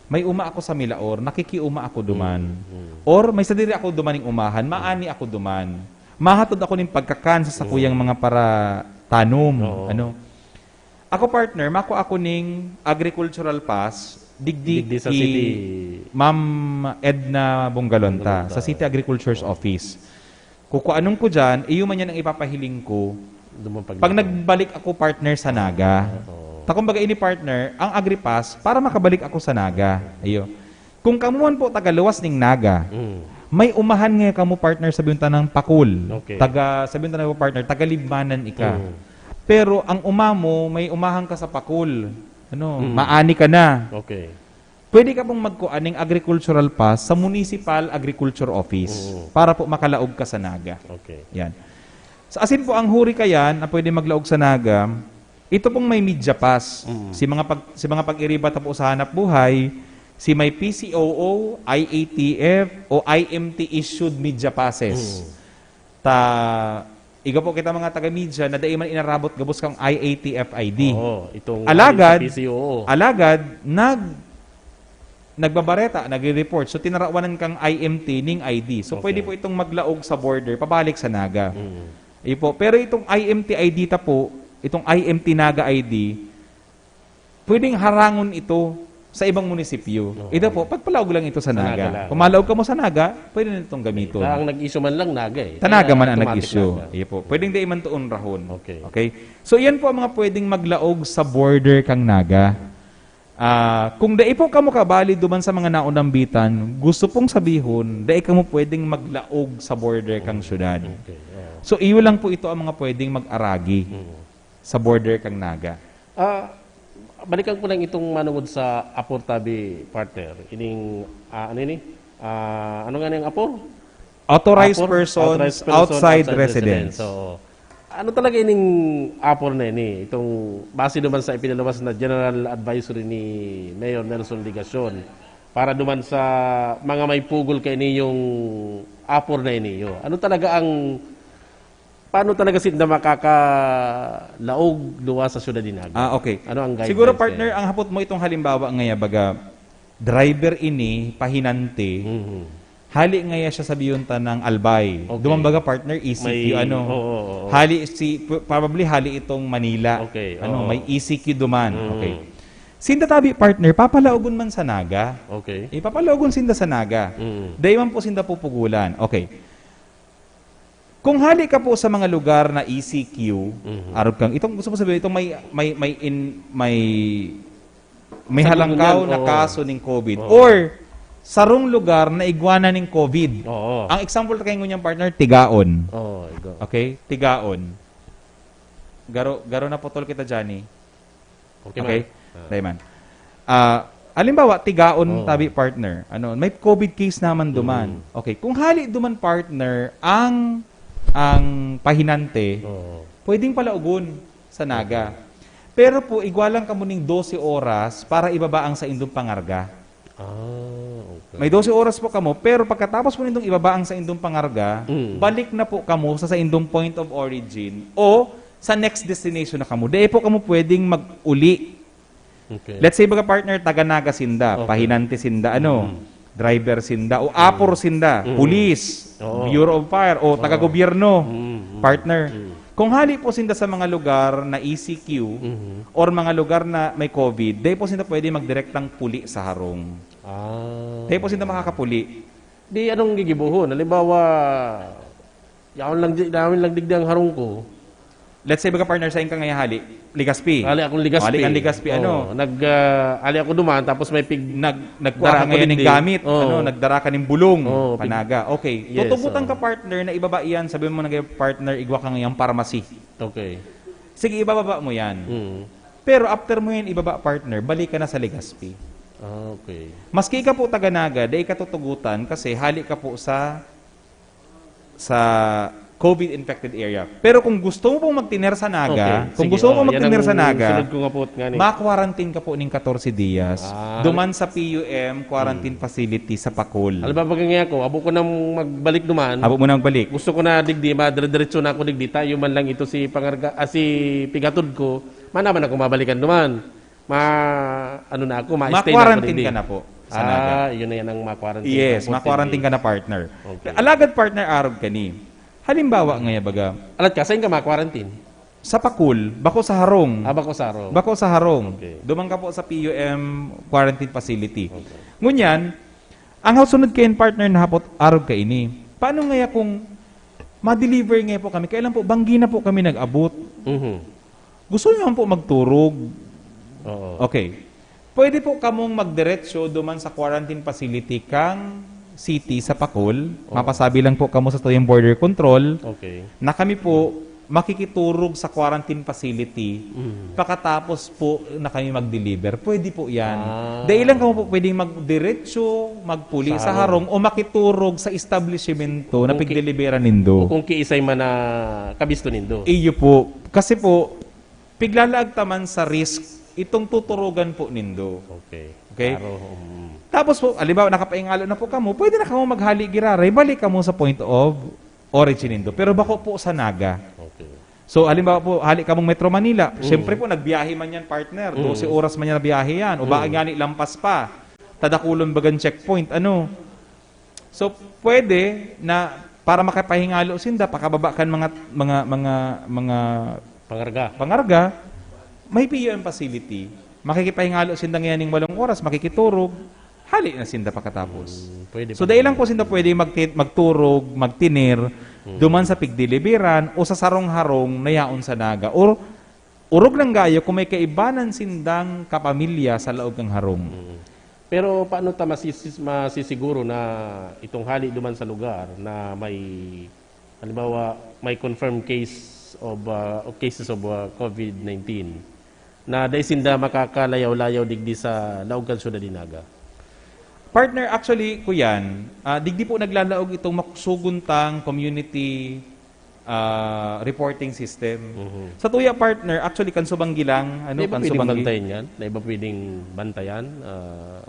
May uma ako sa Milaor, nakikiuma ako duman. Mm, mm. Or may sadiri ako duman ning umahan, maani ako duman. Mahatod ako ning pagkakan sa sakuyang Mm. mga paratanom. Oo. Ano? Ako partner, mako ako ning agricultural pass, digdi, Digdi sa ki city. Ma'am Edna Bongalonta, Bongalonta. Sa City Agriculture's Office. Kukuanon ko dyan, iyo man yan ang ipapahiling ko. Duman pag- Pag nagbalik ako partner sa Naga, Oo. ta kumbaga ini partner, ang agripass, para makabalik ako sa Naga. Iyo. Kung kamo man po tagaluwas ning Naga, Mm. may umahan nga kamo partner sa biyuntan ng Pakul. Okay. Taga, sa biyuntan ng partner, taga Libmanan ika. Mm. Pero ang uma mo, may umahan ka sa Pakul. Ano, Mm. maani ka na. Okay. Pwede ka pong magkuan ning agricultural pass sa Municipal Agriculture Office Mm. para po makalaog ka sa Naga. Okay. Yan. Sa asin po ang huri kayan na pwede maglaog sa Naga, ito pong may media pass. Mm. Si mga pag si mga pag-iriba ta po sa hanap buhay, si may P C O O, I A T F o I M T issued media passes. Mm. Ta iga po kita mga taga-media na dai man inarabot gabos kang I A T F I D. Oo, itong Alagad, P C O O. alagad nag nagbabareta, nagre-report. So, tinarawanan kang I M T ning I D. So, Okay. pwede po itong maglaog sa border, pabalik sa Naga. Mm. Ipo. Pero itong I M T I D ta po, itong I M T Naga I D, pwedeng harangon ito sa ibang munisipyo. Oo. Ito po, pagpalaog lang ito sa, Sa Naga Naga. lang. Kung malaog ka mo sa Naga, pwede na itong gamiton. Ta ang nag-issue man lang Naga eh. Ta Naga man ang Automatic nag-issue. Naga. Ipo. Pwedeng dai man to unrahon. Okay. Okay? So, yan po ang mga pwedeng maglaog sa border kang Naga. Ah, kung dai po kamo kabali duman sa mga naunang bitan, gusto pong sabihon, dai kamo pwedeng maglaog sa border kang syudad. Okay. Oo. So, iyo lang po ito ang mga pwedeng mag-aragi Mm. sa border kang Naga. Ah, balikan ko lang itong manungod sa apor tabi, partner. Ining, ah, ano ini? Ah, ano nga niyang apor? Authorized Apor? persons Authorized persons outside outside residence. So, ano talaga ining apor na ini? Itong base naman sa ipinalabas na general advisory ni Mayor Nelson Legacion. Para duman sa mga may pugol kaini yung apor na ini, oh. Ano talaga ang, paano talaga sinda makakalaog luwas sa syudad ni Naga? Ah, okay. Ano ang guidelines Siguro, partner, kaya? Ang hapot mo itong halimbawa ngaya, baga, driver ini, pahinante, Mhm. hali ngaya siya sa biyunta ng Albay. Okay. Duman baga, partner, E C Q, May, ano? oo, oo, oo. Hali si, p-, probably hali itong Manila. Okay, Ano, oo. may E C Q duman. Mm. Okay. Sinda tabi, partner, papalaogon man sa Naga. Okay. Ipapalaogon sinda sa Naga. Mm. Dai man po sinda pupugulan. Okay. Kung hali ka po sa mga lugar na E C Q, Mhm. arog kang, itong gusto mo sabihin, itong may, may, may in, may, may Sa halangkaw Gunyan, na oo. kaso ning COVID. Oo. Or, sarong lugar na igwa na ning COVID. Oo. Ang example kayo ngunyan, partner, Tigaon. Oo, igo. Okay? Tigaon. Garo, garo na putol kita, Johnny. Okay, Okay? man. Ah. Dai man. Ah, halimbawa, Tigaon, Oo. tabi, partner. Ano, may COVID case naman duman. Mm. Okay, kung hali duman, partner, ang, ang pahinante, Oo. pwedeng palaogon sa Naga. Okay. Pero po, igwa lang kamo ning dose oras para ibaba ang saindong pangarga. Ah, okay. May dose oras po kamo, pero pagkatapos po nindong ibaba ang saindong pangarga, Mm. balik na po kamo sa saindong point of origin o sa next destination na kamo. Dai po kamo pwedeng mag-uli. Okay. Let's say, baga, partner, taga Naga sinda, Okay. pahinante sinda, ano, Mm. driver sinda, o Mm. apor sinda, Mm. police, Oo. Bureau of Fire, o Oo. taga-gobyerno, Mm, mm. partner. Mm. Kung hali po sinda sa mga lugar na E C Q Mhm. or mga lugar na may COVID, dai po sinda pwede magdirektang puli sa harong. Ah. Dai po sinda makakapuli. Di anong gigibohon? Halimbawa, yaon lang di-, yaon lang digdi ang harong ko. Let's say, baga, partner, sain ka ngaya hali? Legazpi. Hali akong Legazpi. Hali kang Legazpi, Oo. ano? Nag, ah, hali ako duman, tapos may pig-, Nag-, nagkuha dara ka ako ngayon ng digdi. gamit, Oo. ano? Nagdara ka ng bulong, Oo, pig- panaga. Okay. Yes, Tutugutan oo. ka, partner, na ibaba iyan. Sabi mo na, partner, igwa ka ngayang pharmacy. Okay. Sige, ibababa mo yan. Mm. Pero after mo yan ibaba, partner, balik ka na sa Legazpi. Ah, okay. Maski ka po taga Naga, dai ka tutugutan kasi hali ka po sa, sa COVID infected area. Pero kung gusto mo pong magtiner sa Naga, Okay, kung sige, gusto mo oh, pong yan magtiner ang sa Naga, sunod ko nga po nga ni. ma-quarantine ka po ning katorse dias. Ah. Duman sa P U M quarantine Hmm. facility sa Pacol. Halimbawa, pag nga ako, habo ko nang magbalik duman. Habo mo nang magbalik. Gusto ko na digdi, madire-diretso na ako digdi. Tayo man lang ito si Pangarga, ah, si Pigatod ko. Manaman ako mabalikan duman. Ma-, ano na ako, ma-stay na ako Ma-quarantine digdi. ka na po sa Naga. Ah, yun na yan ang ma-quarantine Yes, ka po, ma-quarantine ka na, partner. Okay. Alagad, partner, arog ka ni. Halimbawa, ngaya baga. Alat ka, saan ka ma-quarantine? Sa Pacol, bako sa harong. Ah, bako sa harong. Bako sa harong. Okay. Duman ka po sa P U M quarantine facility. Okay. Ngunyan, ang sunod kayan, partner, na hapot, arog ka ini. Paano ngaya kung ma-deliver ngaya po kami? Kailan po, banggi na po kami nag-abot. Mhm. Gusto niyo man po magturog? Oo. Okay. Pwede po kamong magdiretso duman sa quarantine facility kang city sa Pacol. Oo. Mapasabi lang po kamo sa tuyang border control Okay. na kami po makikiturog sa quarantine facility. Mm. Pakatapos po na kami mag-deliver. Pwede po yan. Ah. Dai lang kamo po pwedeng magdiretso, magpuli Sa sa harong. harong o makiturog sa establishmento na Kung ki-, pigdeliveran nindo. o kung kiisay man na kabisto nindo. Iyo po. Kasi po, piglalaag ta man sa risk itong tuturugan po nindo. Okay. Okay? Klaro, mm. Tapos po, halimbawa, nakapaingalo na po kamo, pwede na kamo maghali giraray, balik kamo sa point of origin nindo. Pero bako po sa Naga. Okay. So, halimbawa po, hali kamong Metro Manila, Mm. siyempre po, nagbiyahe man yan, partner. Mm. Dose oras man yan na biyahe yan. O baka Mm. nga ni lampas pa. Tadakulon bagang checkpoint, ano? So, pwede na para makapahingalo sinda, pakababa kan mga, mga, mga, mga Pangarga. pangarga, may P U M facility. Makikipahingalo sinda ngayon ning walong oras, makikiturog, hali na sinda pakatapos. Mm, pwede So, pa dai lang naman. po sinda pwede magti-, magturog, magtinir, Mm. duman sa pigdeliveran o sa sarong harong na yaon sa Naga. Or, orog lang gayo kung may kaibanan sindang kapamilya sa laog kan harong. Mm. Pero paano ta masisis-, masisiguro na itong hali duman sa lugar na may, halimbawa, may confirmed case of, ah, of cases of, ah, COVID nineteen na dai sinda makakalayaw-layaw digdi sa laog kan syudad ni Naga? Partner, actually, kuyan, ah, digdi po naglalaog itong makusugon tang community, ah, reporting system. Mhm. Sa tuya, partner, actually, kan subang gilang, ano, Di ba kan pwedeng subang gi- bantayan yan? Di ba pwedeng bantayan? Ah,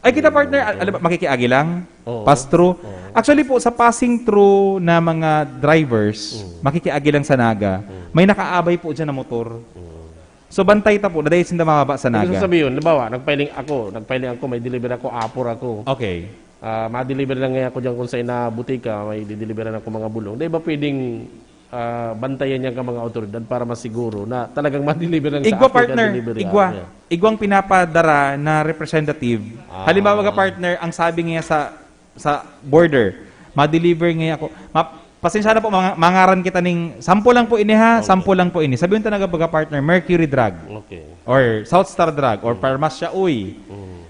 Ay, kita, partner, al-, alam, makikiagi lang? Oo. Pass through? Oo. Actually po, sa passing through na mga drivers, Mm. makikiagi lang sa Naga, Mm. may nakaabay po dyan na motor. Mm. So, bantay ta po, na dahil sinda mababa sa Ibig Naga. sabihin, halimbawa, nagpailing ako, nagpailing ako, may deliver ako, apor ako. Okay. Ah, ma-deliver lang ngayon ako dyan kung sa ina butika, may dideliveran ako mga bulong. Di ba pwedeng, ah, bantayan niya ka mga otoridad para masiguro na talagang ma-deliver lang sa Igwa, akin partner. delivery Igwa. ako? Igwang pinapadara na representative. Ah. Halimbawa ka, partner, ang sabi niya sa, sa border, ma-deliver ngayon ako. Ma-, pasensya na po, mga, mangaran kita ning, sample lang po ini ha, Okay. sample lang po ini. Sabihin ta na baga, partner, Mercury Drug. Okay. Or South Star Drug, or Mm. Farmacia Uy. Mm.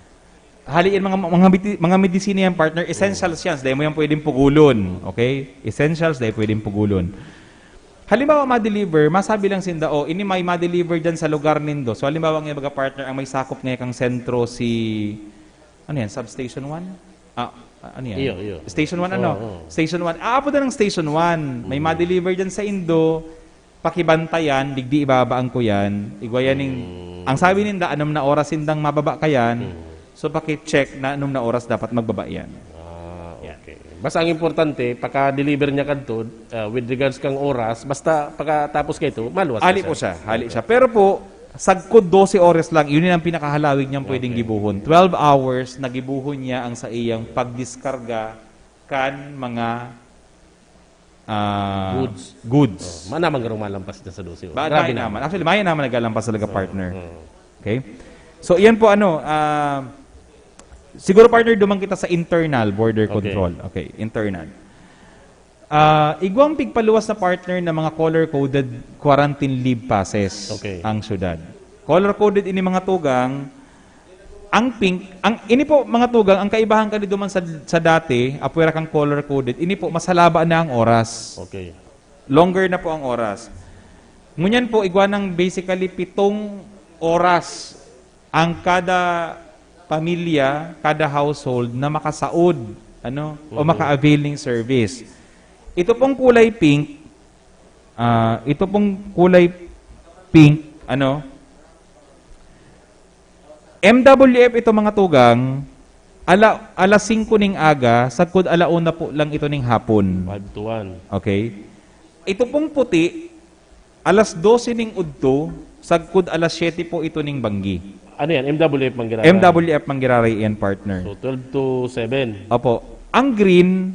Hali yan, mga, mga, medi-, mga medisina yan, partner, essentials Mm. yan. Dahil mo yan pwedeng pugulon. Okay? Essentials, dahil pwedeng pugulon. Halimbawa, ma-deliver, masabi lang sinda, "Oh, ini may ma-deliver dyan sa lugar nindo." So, halimbawa nga, baga, partner, ang may sakop nga kang sentro si, ano yan, substation one? Ah, ano yan? Iyo, iyo. Station one, ano? Oo, oo. Station one. Ah, apo na ng station one. May Mm. ma-deliver dyan sa indo, pakibantayan, digdi ibabaan ko yan. Igwa yan ning, Mm. ang sabi ninda, anom na oras sindang mababa ka yan. Mm. So, paki-check na anom na oras dapat magbaba yan. Ah, Yan. okay. Basta ang importante, paka-deliver niya kadto, ah, with regards kang oras, basta pagkatapos ka ito, maluwas na Ali siya. po siya, hali Okay. siya. Pero po, sagkod dose oras lang, yun ang pinakahalawig niyang pwedeng Okay. gibuhon. Twelve hours na gibuhon niya ang sa iyang pagdiskarga kan mga, ah, Goods. goods. Oh, mayo naman garong malampas dyan sa dose oras. Ba, Grabe mayo naman. naman. Actually, mayo naman naglalampas talaga, Oo, partner. oo. Okay? So, iyan po, ano, ah, siguro, partner, duman kita sa internal border Okay. control. Okay, internal. Ah, igwang pigpaluwas na, partner, na mga color-coded quarantine leave passes Okay. ang syudad. Color-coded ini, mga tugang, ang pink, ang, ini po, mga tugang, ang kaibahan kani duman sa, sa dati, apwera kang color-coded, ini po, mas halaba na ang oras. Okay. Longer na po ang oras. Ngunyan po, igwa nang basically pitong oras ang kada pamilya, kada household na makasaod, ano, o Mhm. maka-avail ning service. Ito pong kulay pink, ah, ito pong kulay pink, ano, M W F ito, mga tugang, ala-, alas singko ning aga, sagkod ala una po lang ito ning hapon. Five to one. Okay. Ito pong puti, alas dose ning udto, sagkod alas siyete po ito ning banggi. Ano yan? M W F Manggiraray? M W F Manggiraray yan, partner. So, twelve to seven. Opo. Ang green,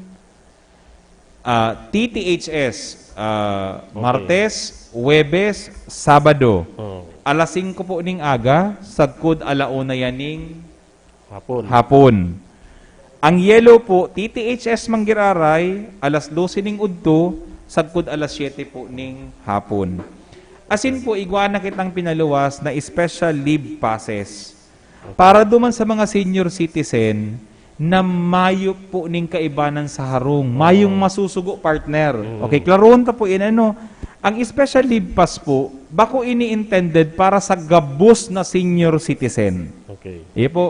ah, T T H S, ah, Okay. Martes, Huwebes, Sabado. Oo. Alas singko po ning aga, sagkod ala una yan ning Hapon. hapon. Ang yellow po, T T H S Manggiraray, alas dose ning udto, sagkod alas siyete po ning hapon. Asin po, igwa na kitang pinaluwas na special leave passes. Para duman sa mga senior citizen na mayo po ning kaibanan sa harong, mayong Oo. masusugo, partner. Mm. Okay, klarohon ta po yan, ano. Ang special leave pass po, bako ini intended para sa gabos na senior citizen. Okay. Iyo po.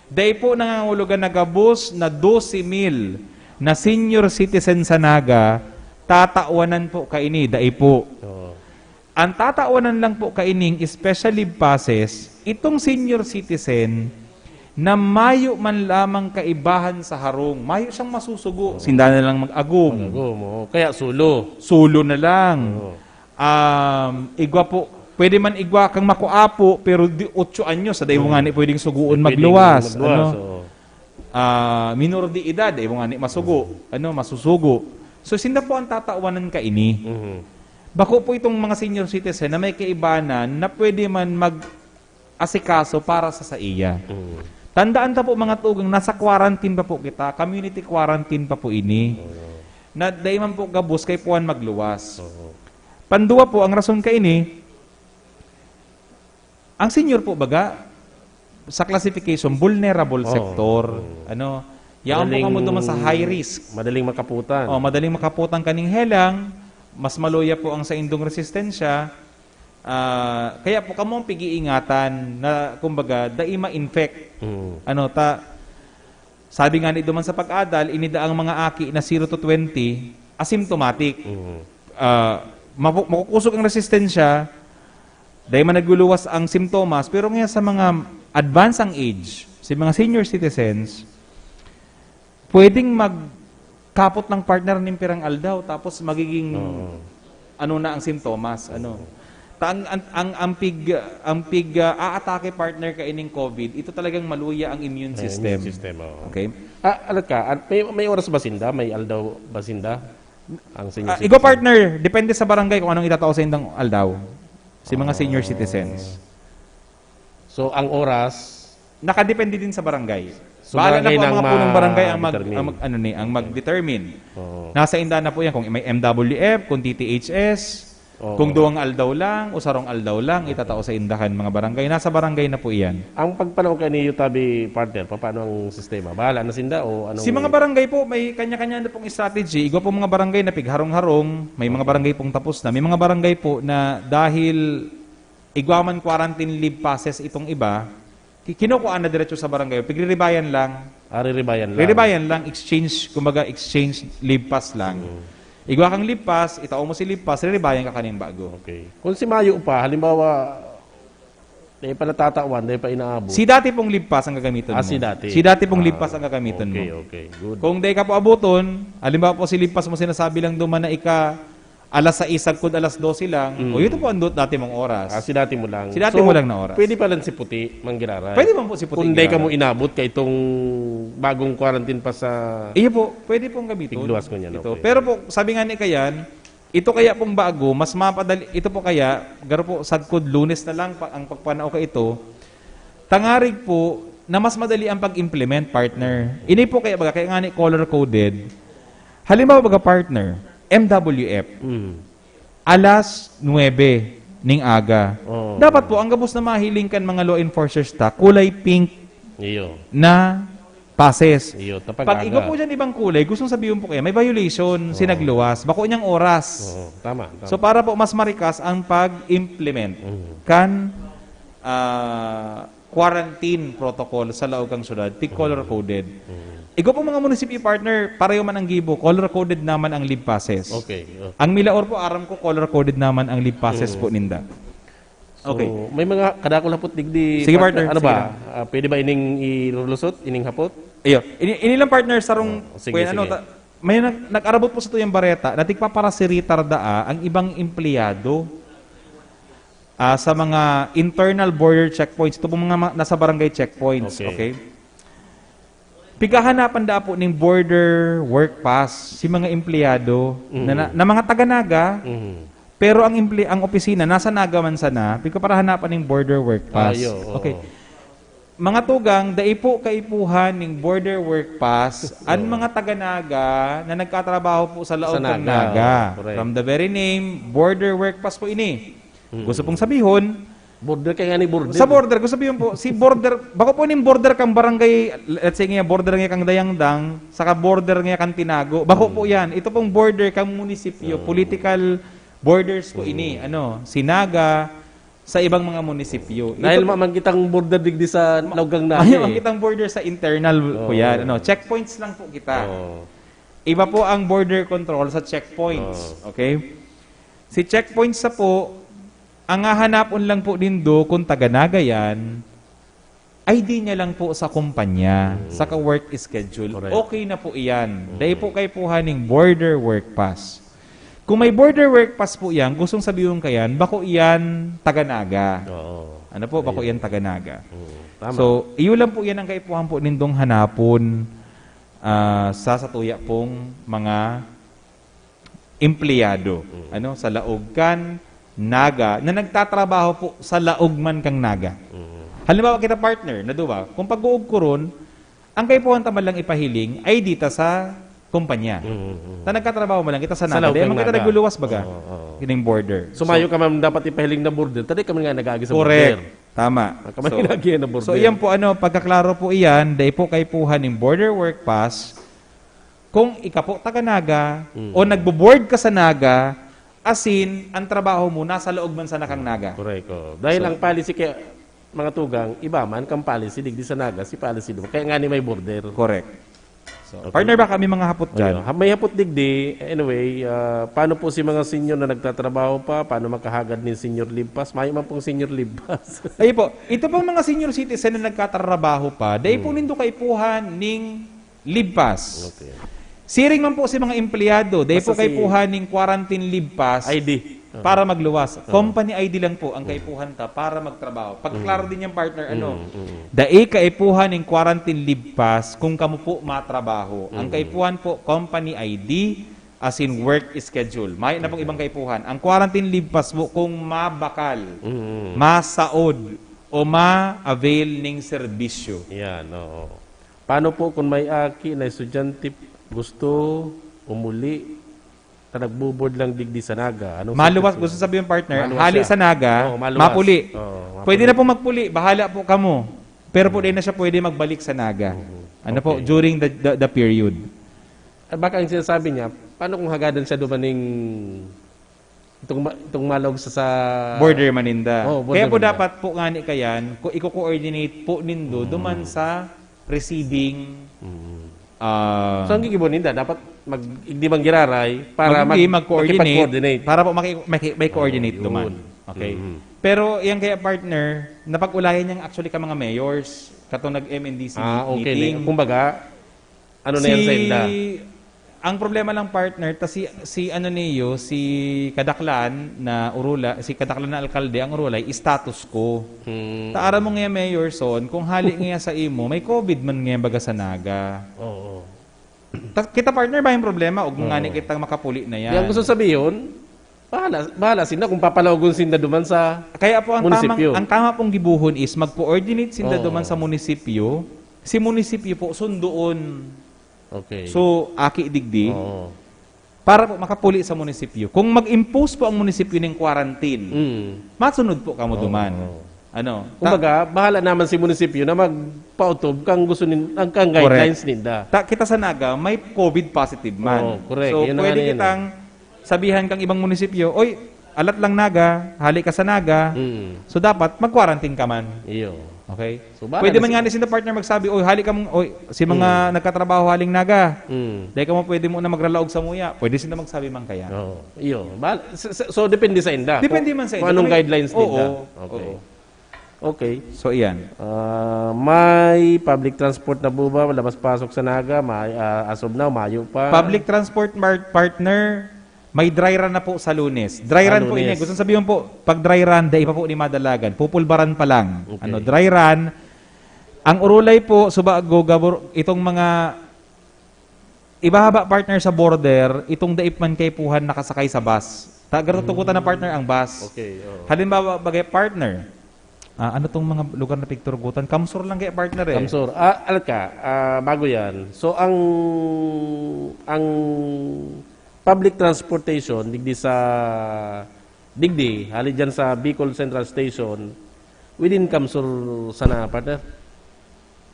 Dai po nangangahulugan na gabos na dose mil na senior citizen sa Naga, tatawanan po kaini, dai po. Oo. Ang tatawanan lang po kaining special leave passes, itong senior citizen na mayo man lamang kaibahan sa harong, mayo siyang masusugo, Oo. sinda na lang mag-agom. Mag-agom, oo. Kaya solo. Solo na lang. Oo. Um, igwa po, pwede man igwa kang makuapo, pero di, otso anyos, sa dai mo Hmm. ngani pwedeng sugoon Pwedeng magluwas, magluwas, ano? oo. Ah, minor de edad, dai mo ngani masugo, ano, masusugo. So, sinda po ang tatawanan kaini. Mhm. Bako po itong mga senior citizen na may kaibanan na pwede man mag-asikaso para sa saiya. Mm. Tandaan ta po, mga tugang, nasa quarantine pa po kita, community quarantine pa po ini. Oo. Na dai man po gabos kay puwan magluwas. Oo. Panduwa po, ang rason kaini, ang senior po baga, sa classification, vulnerable Oo. sector. Oo. Ano, yaon po Madaling, kamo duman sa high risk. madaling makaputan. Oh, madaling makaputan kaning helang, mas maluya po ang saindong resistensya. Ah, kaya po kamo ang pig-iingatan na, kumbaga, dai ma-infect. Mm. Ano, ta-, sabi nga ni duman sa pag-adal, ini daang mga aki na zero to twenty, asymptomatic. Mm. Ah, mapu-, makukusog ang resistensya, Dahil man nagluluwas ang simptomas, pero ngayon sa mga advanced ang age, sa mga senior citizens, pwedeng magkapot ng partner nin pirang aldaw, tapos magiging Oo. ano na ang simptomas, ano. Oo. Ta-, ang, ang, ang, ang pig, ang pig, ah, aatake partner kaining COVID, ito talagang maluya ang immune Ay, system. immune system, oo. Okay? Ah, alat ka, an-, may, may oras ba sinda? May aldaw ba sinda? Ang senior Ah, citizen? Igo partner, depende sa barangay kung anong itatao sa indang aldaw. Si mga senior Oo. citizens. So, ang oras? Nakadepende din sa barangay. So, Bahala na barangay po ang nang mga punong barangay ang mag-, ma-determine. ang mag-, ano ni, ang mag-determine. Oo. Nasa inda na po yan kung may M W F, kung D T H S, Oo. kung duwang aldaw lang o sarong aldaw lang, itatao sa indahan mga barangay. Nasa barangay na po iyan. Ang pagpanao kay ni Yutabi, partner, paano ang sistema? Bahala na sinda o anong Si mga barangay po, may kanya-kanya na pong strategy. Igwa po mga barangay na pigharong-harong, may mga Oo. barangay pong tapos na. May mga barangay po na dahil igwa man quarantine leave passes itong iba, ki-, kinukuha na diretso sa barangay. Pigre-rebayan lang. Ah, re-rebayan lang. Re-rebayan lang, exchange, kumbaga exchange leave pass lang. Mm. Igwa kang leave pass, itao mo si leave pass, re-rebayan ka kaning bago. Okay. Kung si Mayo pa, halimbawa, dahil pa natatawan, dahil pa inaabot. Si dati pong leave pass ang gagamiton Ah, mo. si dati. Si dati pong leave Ah, pass ang gagamiton okay, mo. okay. Good. Kung dahil ka po abuton, halimbawa po si leave pass mo sinasabi lang duman na ika alas sais sagkod alas dose lang, Mm. o yun po ang do-, dati mong oras. Ah, si dati mo lang. Si dati So, mo lang na oras. pwede pa lang si Puti, Manggiraray. Pwede man po si Puti Kung dahil ka Manggiraray. mo inabot ka itong bagong quarantine pa sa Iyo po, pwede pong gamiton. Tigluwas ko niyan, Ito. okay. Pero po, sabi nga ni Kayan, ito kaya pong bago, mas mapadali, ito po kaya, garo po, sagkod Lunes na lang pa, ang pagpanao ka ito, tangarig po na mas madali ang pag-implement, partner. Ini po kaya baga, kaya nga ni color-coded. Halimbawa baga, partner, M W F, Mm. alas nuebe ning aga. Oo. Dapat po, ang gabos na mahiling kan mga law enforcers ta, kulay pink Iyo. na passes. Iyo, tapag Pag aga. igwa po dyan ibang kulay, gustong sabihin po kaya, may violation, Oo. sinagluwas, bako niyang oras. Oo, tama, tama. So, para po mas marikas ang pag-implement Mhm. kan, ah, quarantine protocol sa laog kang syudad, tig Mhm. color-coded. Mhm. Igwa po mga munisipyo, partner, pareho man ang gibo, color-coded naman ang leave passes. Okay, okay. Ang Milaor po, aram ko, color-coded naman ang leave passes Mhm. po ninda. So, Okay. may mga kadakol hapot digdi, Sige, partner. partner. Ano Sige ba? lang. Ah, pwede ba ining ilulusot? Ining hapot? Iyo. Ini, ini lang, partner, sarong, Oh, sige, kuya, ano, sige. ta-, may nag-, nag-arabot po sa tuyang bareta na tigpaparasiritar daa ang ibang empleyado, ah, sa mga internal border checkpoints. Ito pong mga ma-, nasa barangay checkpoints, Okay. okay? Pighahanapan daa po ning border work pass si mga empleyado Mm. na, na, na mga taga-Naga, Mm. pero ang emple-, ang opisina nasa Naga man sana, pigpaparahanapan ning border work pass. Ayo, oo. Okay. Mga tugang, dai po kaipuhan ning border work pass an Oo. mga taga-Naga na nagkatrabaho po sa laog Sa kan Naga, Naga. oo, correct. From the very name, border work pass po ini. Mm. Gusto pong sabihon, Border kaya nga ni border. Sa border, gusto sabihin po, si border, bako po ning border kang barangay, let's say nga, border nga kang Dayangdang, saka border nga kang Tinago. Bako po Mm. yan. Ito pong border kang munisipyo, Oo. political borders po Mm. ini. Ano, si Naga, sa ibang mga munisipyo. Dahil Ito po ma-, man kitang border digdi sa Ma-, Laugang na ayun, eh. ang kitang border sa internal po Oo. yan. Ano, checkpoints lang po kita. Oo. Iba po ang border control sa checkpoints. Oo. Okay? Si checkpoints sa po, ang hahanapon lang po nindo kung taga-Naga yan, I D niya lang po sa kumpanya, Mm. saka work schedule. Correct. Okay na po iyan. Mm. Dai po kaipuhan ning border work pass. Kung may border work pass po yan, gustong sabihin kayan, bako iyan taga-Naga. Oo. Ano po? Bako Ayun. iyan taga-Naga. Mm. Tama. So, iyo lang po yan ang kaipuhan po nindong hanapon, ah, sa satuya pong mga empleyado, Mm. ano, sa laog kan Naga, na nagtatrabaho po sa laog man kang Naga. Mm. Halimbawa kita, partner, na duwa, kung pag-uog ko ron, ang kaipuhan ta man lang ipahiling ay dita sa kumpanya. Mm, mm. Ta nagkatrabaho man lang kita sa Sa Naga, laog dahil kan man kita Naga. nagluluwas baga, Oo, oo. kining border. So, So, mayo ka man dapat ipahiling na border, tadi ka man nga nag-aagi sa Correct. border. Tama. Ka man So, nag-aagi na border. so, iyan po, ano, pagkaklaro po iyan, dai po kaipuhan ning border work pass, Kung ika po taga Naga Mm. o nagbo-board ka sa Naga, as in, ang trabaho mo nasa laog man sana kang Naga. Correct, oo. Dahil So, ang policy kaya, mga tugang, iba man kang policy, digdi sa Naga, si policy doon. Kaya nga ni may border. Correct. So, partner, baka may mga hapot dyan. Ayun. Ha-, may hapot digdi. Anyway, ah, paano po si mga senior na nagtatrabaho pa? Paano makahagad nin senior leave pass? Mayo man pong senior leave pass. Ayun po, ito pong mga senior citizen na nagtatrabaho pa, dai po Hmm. nindo kaipuhan ning leave pass. Okay. Siring man po si mga empleyado, dai Basta po si kaipuhan ning quarantine leave pass I D. Oo. para magluwas. Oo. Company I D lang po ang Mm. kaipuhan ta para magtrabaho. Pagklaro Mm. din yan, partner, ano? Mm, mm. Dai kaipuhan ning quarantine leave pass kung kamo po matrabaho. Ang Mm. kaipuhan po, company I D, as in work schedule. Mayo na pong Okay. ibang kaipuhan. Ang quarantine leave pass po kung mabakal, Mm. masaod, o ma-avail ning serbisyo. Yan, oo. Paano po kung may aki na estudyante gusto umuli na nagbo-board lang digdi sa Naga? Anong Maluwas, sagot mo? gusto sabihin, partner, Maluwas hali siya. sa Naga, Oo, maluwas. mapuli. Oo, Pwede mapuli. na pong magpuli, bahala po kamo. Pero po, Mm. di na siya pwede magbalik sa Naga. Mhm. Ano po, Okay. during the, the, the period. At baka ang sinasabi niya, paano kung hagadan siya dumaning itong ma-, itong malog sa, sa Border maninda. Oo, border Kaya po maninda. dapat po ngani kayan, ku-, iko-coordinate po nindo Mm. duman sa receiving, Mm. ah, So, ang gigibo ninda, dapat mag-, hindi man giraray para Mag-, hindi, mag-, mag-coordinate. makipag-coordinate. Para po maki-, maki-, may coordinate Oo, duman. yun. Okay? Mm. Pero yan kaya, partner, napag-ulayan niyang actually ka mga mayors, katong nag-M N D C Ah, okay. meeting. Kumbaga, ano na yan sa inda? Ang problema lang, partner, ta si, si ano niyo, si Kadaklan na Urulay, si Kadaklan na alkalde, ang Urulay, status quo. Hmm. Ta aram mo nga, Mayor Son, kung hali nga sa imo, may COVID man nga baga sa Naga. Oo. Ta-, kita, partner, ba yung problema? Ug Oo. ngani kitang makapuli na yan. Di, ang gusto sabihin, bahala, bahala sinda kung papalaogon sinda duman sa Kaya po, ang munisipyo. tamang, ang tama pong gibuhon is mag-coordinate sinda Oo. duman sa munisipyo. Si munisipyo po, sundoon. Okay. So, aki digdi, Oo. para po makapuli sa munisipyo. Kung mag-impose po ang munisipyo ning quarantine, Mm. masunod po kamo Oo, duman. oo. Ano? Ta- Kumbaga, bahala naman si munisipyo na magpautob kang gusto nin-, ang, kang Correct. guidelines ninda. Ta-, kita sa Naga, may COVID positive man. Oo, correct. So, Yun na pwede nga yun. kitang sabihan kang ibang munisipyo, "Oy, alat lang Naga, hali ka sa Naga." Mm. So, dapat mag-quarantine ka man. Iyo. Okay? So, bahala Pwede na man si nga ni sinda, partner, magsabi, "Oy, hali ka mong, oy, si mga Mm. nagkatrabaho haling Naga, Mm. dai ka mo pwede muna magralaog sa muya." Pwede sinda magsabi man kaya. Oo. Iyo. Bahal-, s-, s-, so, depende sa inda. Depende Kung, man sa kung inda. anong Kung may guidelines Oo. ninda. Okay. Oo. Okay. So, iyan. Ah, may public transport na po ba? Labas-pasok sa Naga? May, ah, as of now, mayo pa. Public transport mar-, partner, may dry run na po sa Lunes. Dry Ah, run po ini. Lunes. Gusto sabihin po, pag dry run, dai pa po ni madalagan. Pupulbaran pa lang. Okay. Ano, dry run. Ang Urulay po, subago, gabor-, itong mga Ibahaba, partner, sa border, itong dai man kaipuhan nakasakay sa bus. Ta-, garo tugutan na, Mm. partner, ang bus. Okay, oo. Halimbawa, bagay, partner, ah, ano tong mga lugar na pigturugutan? Kamsur lang kaya, partner, eh. Kamsur. Ah, alat ka, ah, bago yan. So, ang, ang public transportation, digdi sa, digdi, hali dyan sa Bicol Central Station, within Kamsur sana, partner?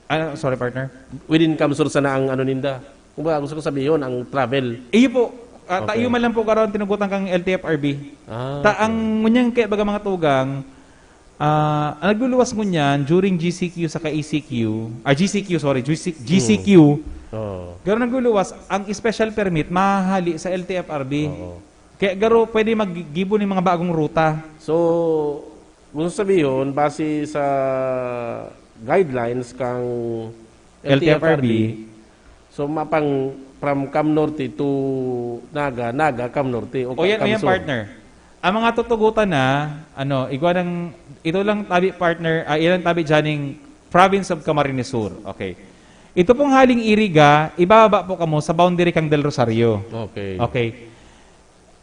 Ah, sorry, partner. Within Kamsur sana ang ano ninda. Kumbaga, gusto ko sabihin, ang travel. Iyo po. Ah, ta-, Okay. iyo man lang po karon tinugutan kang L T F R B. Ah, Ta-, okay. ang ngunyan kaya baga mga tugang, ah, ang nagluluwas ngunyan during G C Q saka E C Q, ah, G C Q, sorry, G C, Hmm. G C Q. Oo. Pero nagluluwas, ang special permit, mahahali sa L T F R B. Oo. Kaya garo, pwede maggibo ning mga bagong ruta. So, gusto sabihin, base sa guidelines kang L T F R B, L T F R B, so, mapang from Cam Norte to Naga, Naga, Cam Norte, o O yan, o yan, Cam Sur. partner. Ang mga tutugutan na, ano, igwa ng, ito lang tabi, partner, ah, ilang tabi dyan ng province of Camarines Sur. Okay. Ito pong haling Iriga, ibababa po kamo sa boundary kang Del Rosario. Okay. Okay.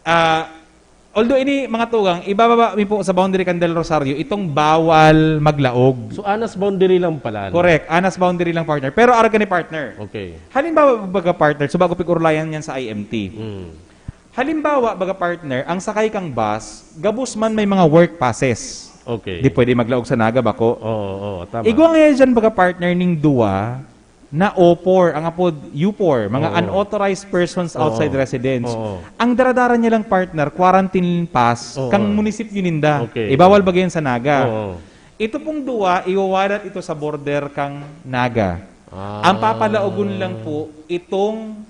Ah, although ini, mga tugang, ibababa mi po sa boundary kan Del Rosario itong bawal maglaog. So, anas boundary lang pala, no? Correct. Anas boundary lang, partner. Pero arog ni, partner. Okay. Halimbawa, baga, partner, so bago pig-urulayan yan sa I M T. Mm. Halimbawa, baga, partner, ang sakay kang bus, gabos man may mga work passes. Okay. Di pwede maglaog sa Naga, bako? Oo, oo, tama. Igwa nga yan dyan, baga, partner, ning duwa, na O four, ang apod U four, mga Oo. unauthorized persons Oo. outside residence. Oo. Ang daradara niya lang, partner, quarantine pass Oo. kang munisipyo ninda. Okay. Ibawal ba yan sa Naga? Oo. Ito pong duwa, iwawalat ito sa border kang Naga. Ah. Ang papalaogon lang po itong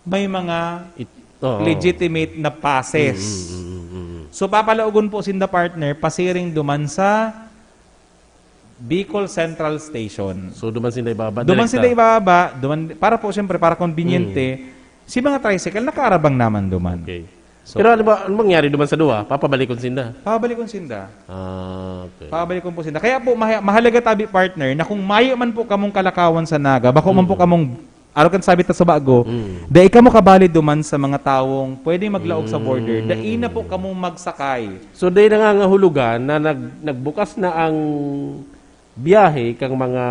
may mga It, oo. legitimate na passes. Mm, mm, mm, mm. So, papalaogon po sinda, partner, pasiring duman sa Bicol Central Station. So, duman sinda ibaba. Duman direkta. sila ibaba, duman, para po, siyempre, para konbinyente, Mm. si mga tricycle, nakaarabang naman duman. Okay. So, So- Pero ano ba, ano mangyari duman sa duwa? Papabalikon sinda? Pabalikon sinda. Ah, okay. Pabalikon po sinda. Kaya po, maha- mahalaga tabi, partner, na kung mayo man po kamong kalakawan sa Naga, bako man po Mm. kamong, araw kan sabi ta sa bago, Mm. dai kamo kabali duman sa mga tawong pwedeng maglaog sa border, Mm. dai na po kamong magsakay. So, dai nangangahulugan na nag, nagbukas na ang biyahe kang mga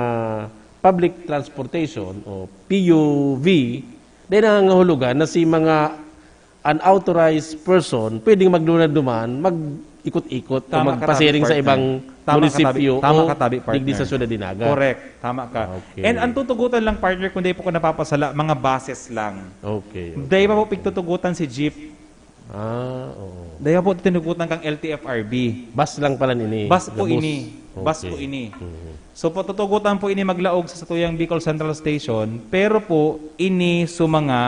public transportation o P U V, dai nangangahulugan na si mga unauthorized person pwedeng maglunad duman, mag-ikot-ikot o Tama ka, magpasiring tabi, sa partner. Ibang Tama ka, munisipyo tabi. Tama o ka, tabi, partner. Digdi sa syudad ni Naga. Correct. Tama ka. Okay. And ang tutugutan lang, partner, kung dai po ko napapasala, mga buses lang. Okay. okay. Dai pa po pigtutugutan si jeep. Ah, oo. Dai pa po tinugutan kang L T F R B. Bus lang pala ini. Bus po Gabos. ini. Bus Okay. po ini. Mhm. So, patutugutan po ini maglaog sa satuyang Bicol Central Station, pero po, ini sa mga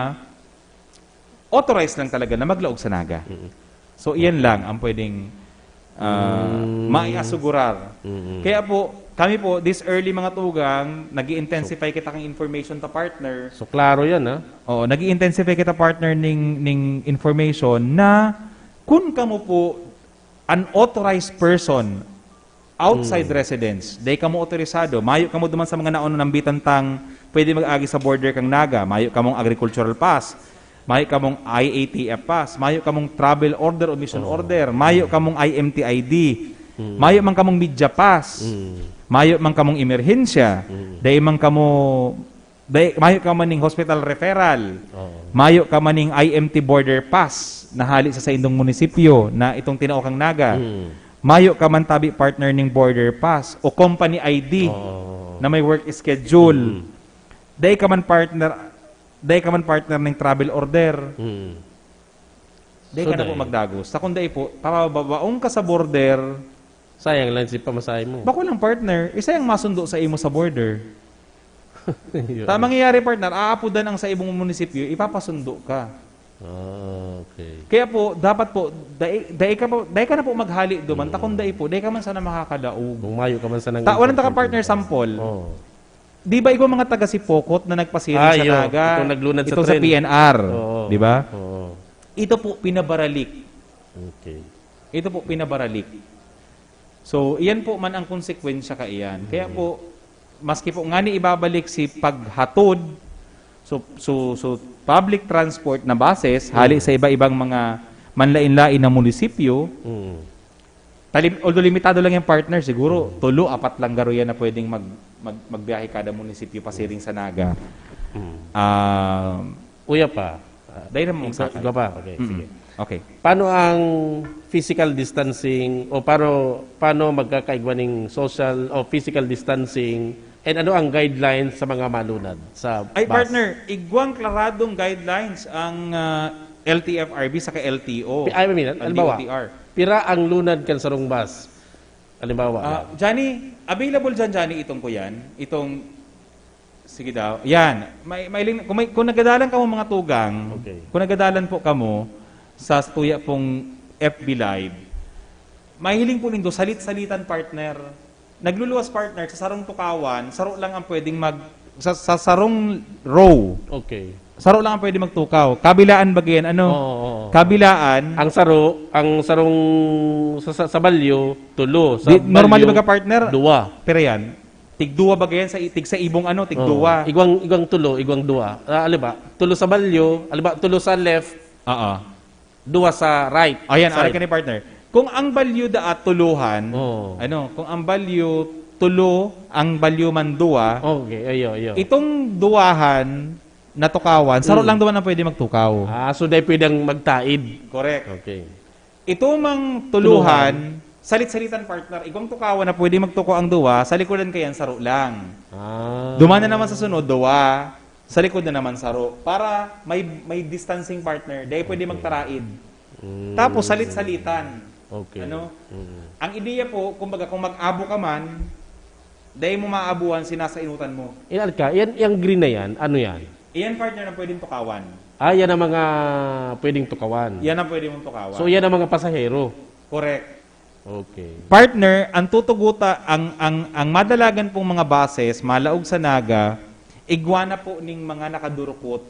authorized lang talaga na maglaog sa Naga. Mhm. So, iyan lang ang pwedeng ah, Mm. maiasugurar. Mhm. Kaya po, kami po, this early, mga tugang, nag intensify kita kang information ta, partner. So, klaro yan, ha? Oo, nag intensify kita, partner, ning, ning information na kun kamo po unauthorized person outside Mm. residence, dai kamo otorisado, mayo kamo duman sa mga naon nambitan tang pwede mag-agi sa border kang Naga, mayo kamong agricultural pass, mayo kamong I A T F pass, mayo kamong travel order o mission Oo. order, mayo kamong I M T I D, Mm. mayo man kamong media pass, Mm. mayo man kamong emerhensya, Mm. dai man kamo, dai, mayo ka man ning hospital referral, Oo. mayo ka man ning I M T border pass na hali sa saindong munisipyo na itong tinao kang Naga. Mm. Mayo ka man tabi, partner, ning border pass o company I D Oo. na may work schedule. Mm. Dai ka man, partner, dai ka man, partner, ning travel order. Mm. Dai So, ka na po dai. magdagos. Ta kun dai po, pababaong ka sa border, Sayang lang si pamasahe mo. bako lang, partner, isa yang masundo sa imo sa border. Yun. Ta mangyayari, partner, aapudan ang sa ibong munisipyo, ipapasundo ka. Ah, okay. Kaya po, dapat po, dai, dai ka po, dai ka na po maghali duman. Ta kun dai po, dai ka man sana makakadaog. Kung mayo ka man sa nang Ta, walang taka, partner, sample. Oh. Di ba igwa mga taga Sipocot na nagpasiring Ah, sa yun. Naga? Itong naglunad sa Itong sa tren. P N R, Oo. di ba? Oo. Ito po pinabaralik. Okay. Ito po pinabaralik. So, iyan po man ang konsekwensya kaiyan. Kaya po, maski po ngani ibabalik si paghatod, so, so, so public transport na buses, hali Mm. sa iba-ibang mga manlain-lain na munisipyo, Mm. talim, although limitado lang yung, partner, siguro Mm. tulo, apat lang garo yan na pwedeng mag, mag, magbiyahe kada munisipyo pasiring sa Naga. Mm. Ah, Uya pa. Ah, Dahil naman ikaw, magsakay. ikaw pa. Okay, Mm-mm. sige. Okay. Paano ang physical distancing o paano, paano magkakaigwa ning social o physical distancing and ano ang guidelines sa mga manunad sa Ay, bus? Partner, igwang klaradong guidelines ang ah, L T F R B saka L T O. Pi-, I mean, Ang halimbawa, D O T R. Pira ang lunad kan sarong bus? Halimbawa, Ah, lang. Johnny, available dyan, Johnny, itong ko yan. Itong, sige daw. Yan. May, may, ling- kung, may, kung nagadalan kamo, mga tugang, Okay. kung nagadalan po kamo sa tuya pong F B Live, mahiling po nindo, salit-salitan, partner. Nagluluwas, partner, sa sarong tukawan, saro lang ang pwedeng mag, sa, sa sarong row. Okay. Saro lang ang pwede magtukaw. Kabilaan ba yan? Ano? Oo, oo. Kabilaan. Ang saro, ang sarong sa, sa, sa balyo, tulo. Sa Di, normal balyo, ba ka, partner? Duwa. Pero yan, tigduwa ba yan sa, tig sa ibong ano, Oo. tigduwa? Igwang, igwang tulo, igwang duwa. Ah, ali ba? Tulo sa balyo, ali ba? Tulo sa left, Oo. duwa sa right. Ayan, side. Ari ka ni, partner. Kung ang balyo daat tuluhan, Oo. ano, kung ang balyo tulo, ang balyo man duwa, Okay, ayo, ayo. itong duwahan na tukawan, saro Mm. lang duman ang pwede magtukaw. Ah, so dai pwedeng magtaid. Correct. Okay. Ito mang tuluhan, salit-salitan, partner, igwang tukawan na pwede magtukaw ang duwa, sa likodan kayan saro lang. Ah. Duman na naman sa sunod, duwa, sa likod na naman saro. Para may may distancing, partner, dahil pwede magtaraid. Mm. Tapos salit-salitan. Okay. Ano? Mm. Ang ideya po, kumbaga, kung mag-abo ka man, Dai mo maabuhan, sinasainutan mo. Ilan ka? Yan, yung green na yan, ano yan? Iyan, partner, ang pwedeng tukawan. Ah, yan ang mga pwedeng tukawan. Yan ang pwede mong tukawan. So, yan ang mga pasahero. Correct. Okay. Partner, ang tutuguta, ang, ang, ang madalagan pong mga buses, malaog sa Naga, igwa na po ning mga nakadurukot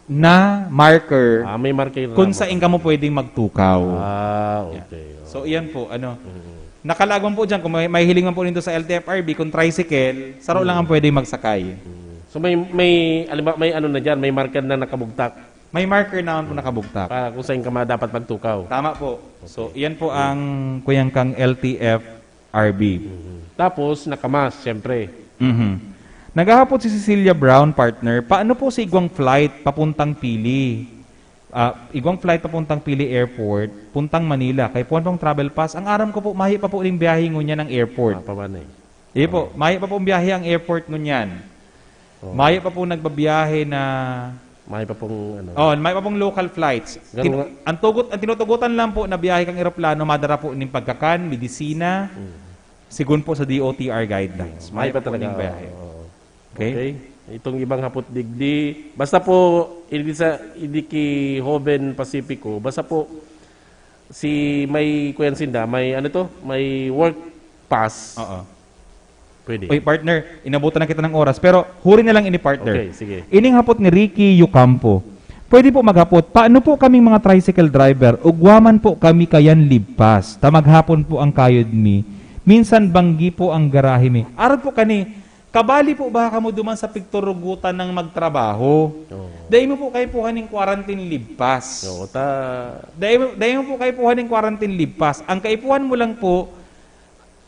na marker Ah, may marker na kung ba? saan ka mo pwedeng magtukaw. Ah, okay. So, iyan po, ano, nakalagwan po dyan, kung may, may hiling man po nindo sa L T F R B, kung tricycle, saro lang ang pwedeng magsakay. So, may, may, alam ba, may ano na dyan, may marker na nakabugtak May marker naman po nakabugtak. para kung saan ka ma- dapat magtukaw. Tama po. So, iyan po ang kuyang kang L T F R B. Tapos, nakamas, siyempre. Mhm. Naghahapot si Cecilia Brown, partner, paano po sa igwang flight papuntang Pili? Ah, igwang flight papuntang Pili Airport, puntang Manila, kay puwan pang travel pass. Ang aram ko po, mahi pa po ning biyahe ngunyan ng airport. Mapaman eh. Iyo po, mahi pa pong biyahe ang airport ngunyan. Oh. Mahi pa pong nagbabiyahe na... May pa pong ano. Oh, may pa pong local flights. Ganun Tin- nga. ang tugot, ang tinutugutan lang po na biyahe kang eroplano, madara po ning pagkakan, medisina, sigun po sa D O T R guidelines. May pa po talaga. ning biyahe. Oo. Okay? Okay. Itong ibang hapot digdi. Basta po, hindi sa hindi ki Hoven Pacifico. Basta po si may kuyan sinda, may ano to, may work pass. Oo. Pwede. Uy, partner, inabutan na kita ng oras. Pero huri na lang ini, partner. Okay, sige. Ining hapot ni Ricky Yucampo. Pwede po maghapot, paano po kaming mga tricycle driver? Ugwa man po kami kayan libpas. Ta maghapon po ang kayod mi. Minsan banggi po ang garahe mi. Arog po kani, kabali po ba kamo duman sa pigturugutan ng magtrabaho? Oo. Dai mo po kaipuhan ng quarantine leave pass. Oo, ta Dai mo, dai mo po kaipuhan ng quarantine leave pass. Ang kaipuhan mo lang po,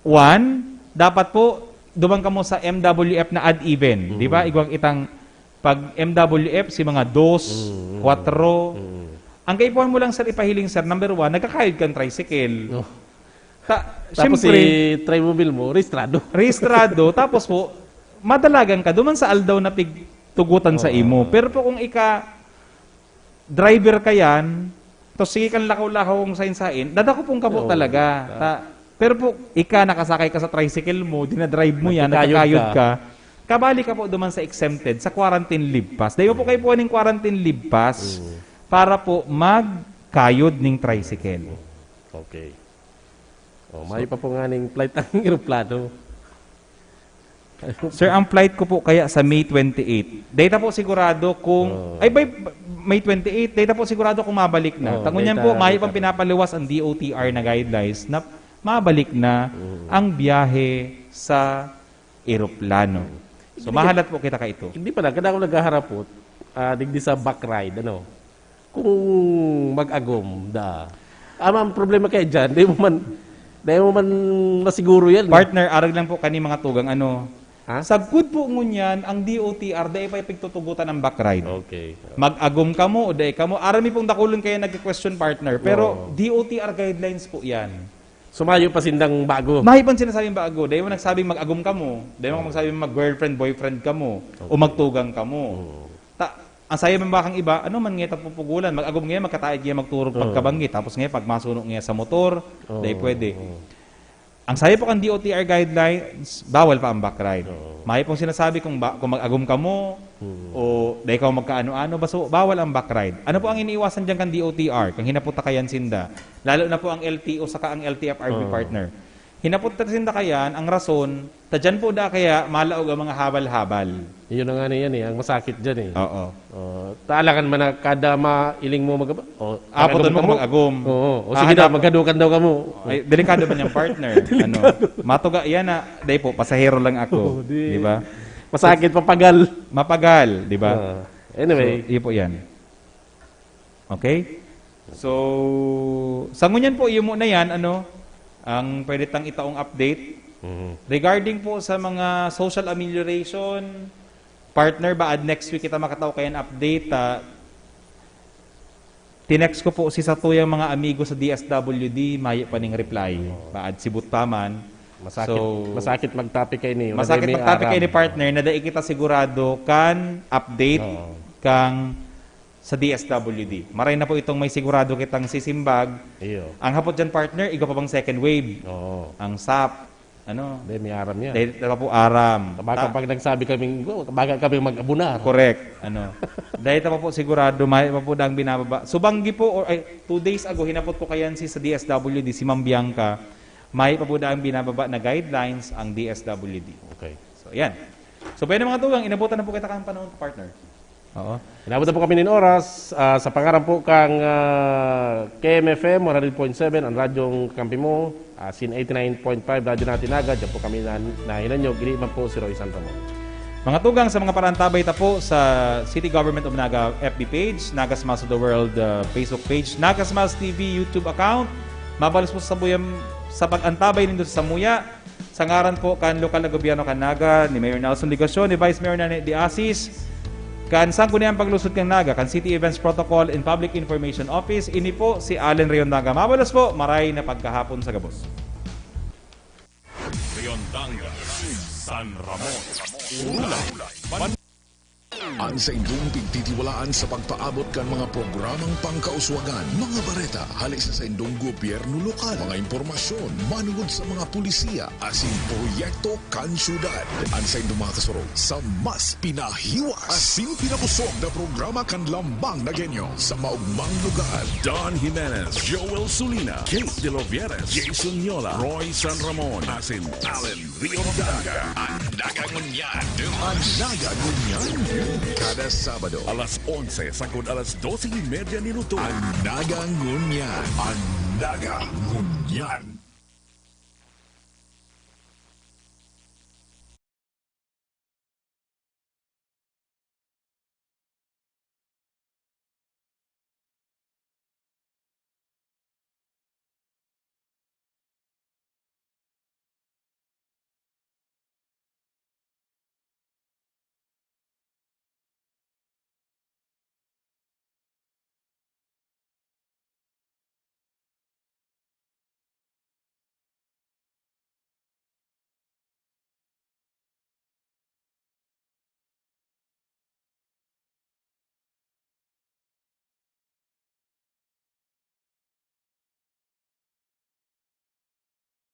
one, dapat po, duman kamo sa M W F na odd even. Di ba? Igwang itang pag M W F, si mga dos, Mm. kwatro. Mm. Ang kaipuhan mo lang, sir, ipahiling, sir, number one, nagkakayod kang tricycle. No. Ta- Tapos siyempre, si Trimobile mo, rehistrado. rehistrado, tapos po, madalagan ka, duman sa aldaw na pigtugutan sa imo. Pero po kung ika, driver ka yan, tapos sige kang lakaw-lakaw kung sain-sain, dadakopon ka po Oo. talaga. Ta- pero po, ika, nakasakay ka sa tricycle mo, dinadrive mo yan, Nagkakayod nagkakayod ka. Ka, kabali ka po duman sa exempted, sa quarantine leave pass. Dahil po kayo po ning quarantine leave pass para po magkayod ning tricycle. Okay. Oh, may pa po nga ning flight ang eroplano. Sir, ang flight ko po kaya sa May twenty-eight. Data po sigurado kung... Oo. Ay, by May twenty-eight, data po sigurado kung mabalik na. Oo, Tangunyan data, po, may data. pang pinapaliwas ang D O T R na guidelines na mabalik na ang biyahe sa eroplano. So, Hindi mahalat po kita ka ito. Hindi pala, kada ako naghaharapot, ah, digdi sa back ride, ano, kung mag-agom, da. Ah, ang problema kaya dyan, di mo man, di mo man masiguro yan. Partner, arag lang po kani mga tugang, ano, Ha? Sagkod po ngunyan, ang D O T R, dai pa ipigtutugutan ang back ride. Okay. Mag-agom kamo o dai kamo. Arami pong dakulon kaya nagka-question, partner. Pero Oo. D O T R guidelines po yan. Sumayo pa sindang bago. Mahi pang sinasabing bago. Dai mo nagsabing mag-agom kamo. Dai mo nagsabing mag-girlfriend, boyfriend kamo. O magtugang kamo. Ta, ang sayo man bakang iba, ano man nga tapupugulan? Mag-agom nga, magkataig nga, magturog Oo. pagkabanggi. Tapos nga, pagmasuno nga sa motor, Oo. dai pwede. Ang sayo po kan D O T R guidelines, bawal pa ang back ride. Oo. Mayo pong sinasabi kung, ba, kung mag-agom kamo, Hmm. o dai kamo magkaano-ano, basta bawal ang back ride. Ano po ang iniiwasan dyan kan D O T R? Kang hinapot ta kayan sinda. Lalo na po ang L T O saka ang L T F R B Oo. partner. Hinapot ta sinda kayan, ang rason, ta dyan po da kaya malaog ang mga habal-habal. Yun na nga na yan eh, ang masakit dyan eh. Oo. Oh, talangan man na kada mailing mo mag- oh, Apoton mo kung mag-agom. Oo. O Ah, sige na, handa- maghadukan daw kamo. Ay, delikado man yung partner. Ano, matuga yan na, dai po, pasahero lang ako. Oo, di- Di ba? Masakit, papagal. Mapagal, di ba? Ah, anyway. So, iyo po yan. Okay? So, sa ngunyan po, iyo muna yan, ano, ang pwede tang itaong update. Mhm. Regarding po sa mga social amelioration, partner, baad next week kita makatao kayan update, ah, tinext ko po si satuyang mga amigo sa D S W D, mayo pa ning reply. Baad sibot pa man. Masakit, So, masakit mag-topic kayo ni. Masakit May magtopic aram. kayo ni partner na dai kita sigurado kan update Oo. kang sa D S W D. Maray na po itong may sigurado kitang sisimbag. Iyo. Ang hapot dyan, partner, igwa pa bang second wave? Oo. Ang sap. Ano? Dahil may aram yan. Dahil pa po aram. Baka Ta- pag nagsabi kaming, "Oh, baga kami mag-abunar." Correct. Ano? Dahil pa po sigurado, may pa po daang binababa. Subanggi po, or, ay, two days ago, hinapot ko kayan si sa D S W D, si Ma'am Bianca, may pa po daang binababa na guidelines ang D S W D. Okay. So, yan. So, pwede mga tugang, inabutan na po kita kang panahon, partner. Oo. Inabot na po kami nin oras. Ah, sa pangaran po kang ah, K M F M one hundred point seven, ang radyong kampi mo, ah, Sin eighty-nine point five, Radyo Natin Naga, diyan po kami na, nahinanyog. Ini man po si Roy San Ramon. Mga tugang, sa mga parantabay ta po sa City Government of Naga F B page, Naga Smiles of the World ah, Facebook page, Naga Smiles T V YouTube account, mabalos po sa sabuyan sa pag-antabay nindo sa samuya. Sa ngaran po kan lokal na gobyerno kan Naga, ni Mayor Nelson Legacion, ni Vice Mayor Nene de Asis, kan Sangguniang Paglusod kan Naga, kan City Events Protocol and Public Information Office, ini po si Allen Rion Naga. Mabalos po, maray na pagkahapon sa gabos. Riondanga, San Ramon, Ulay, Ban- An saindong pigtitiwalaan sa pagpaabot kan mga programang pangkauswagan, mga bareta hale sa saindong gobyerno lokal, mga impormasyon manungod sa mga pulisiya asin proyekto kan syudad. An saindong mga kasurog sa mas pinahiwas asin pinabusog na programa kan Lambang Nagenyo sa maugmang lugar. Don Jimenez, Joel Sulina, Kate De Lovieres, Jason Yola, Roy San Ramon, asin Allen Riondanga. An Naga Ngunyan. An Naga Ngunyan. Kada Sabado, alas onse sagkod alas dose y media nin udto. An Naga Ngunyan. An Naga Ngunyan.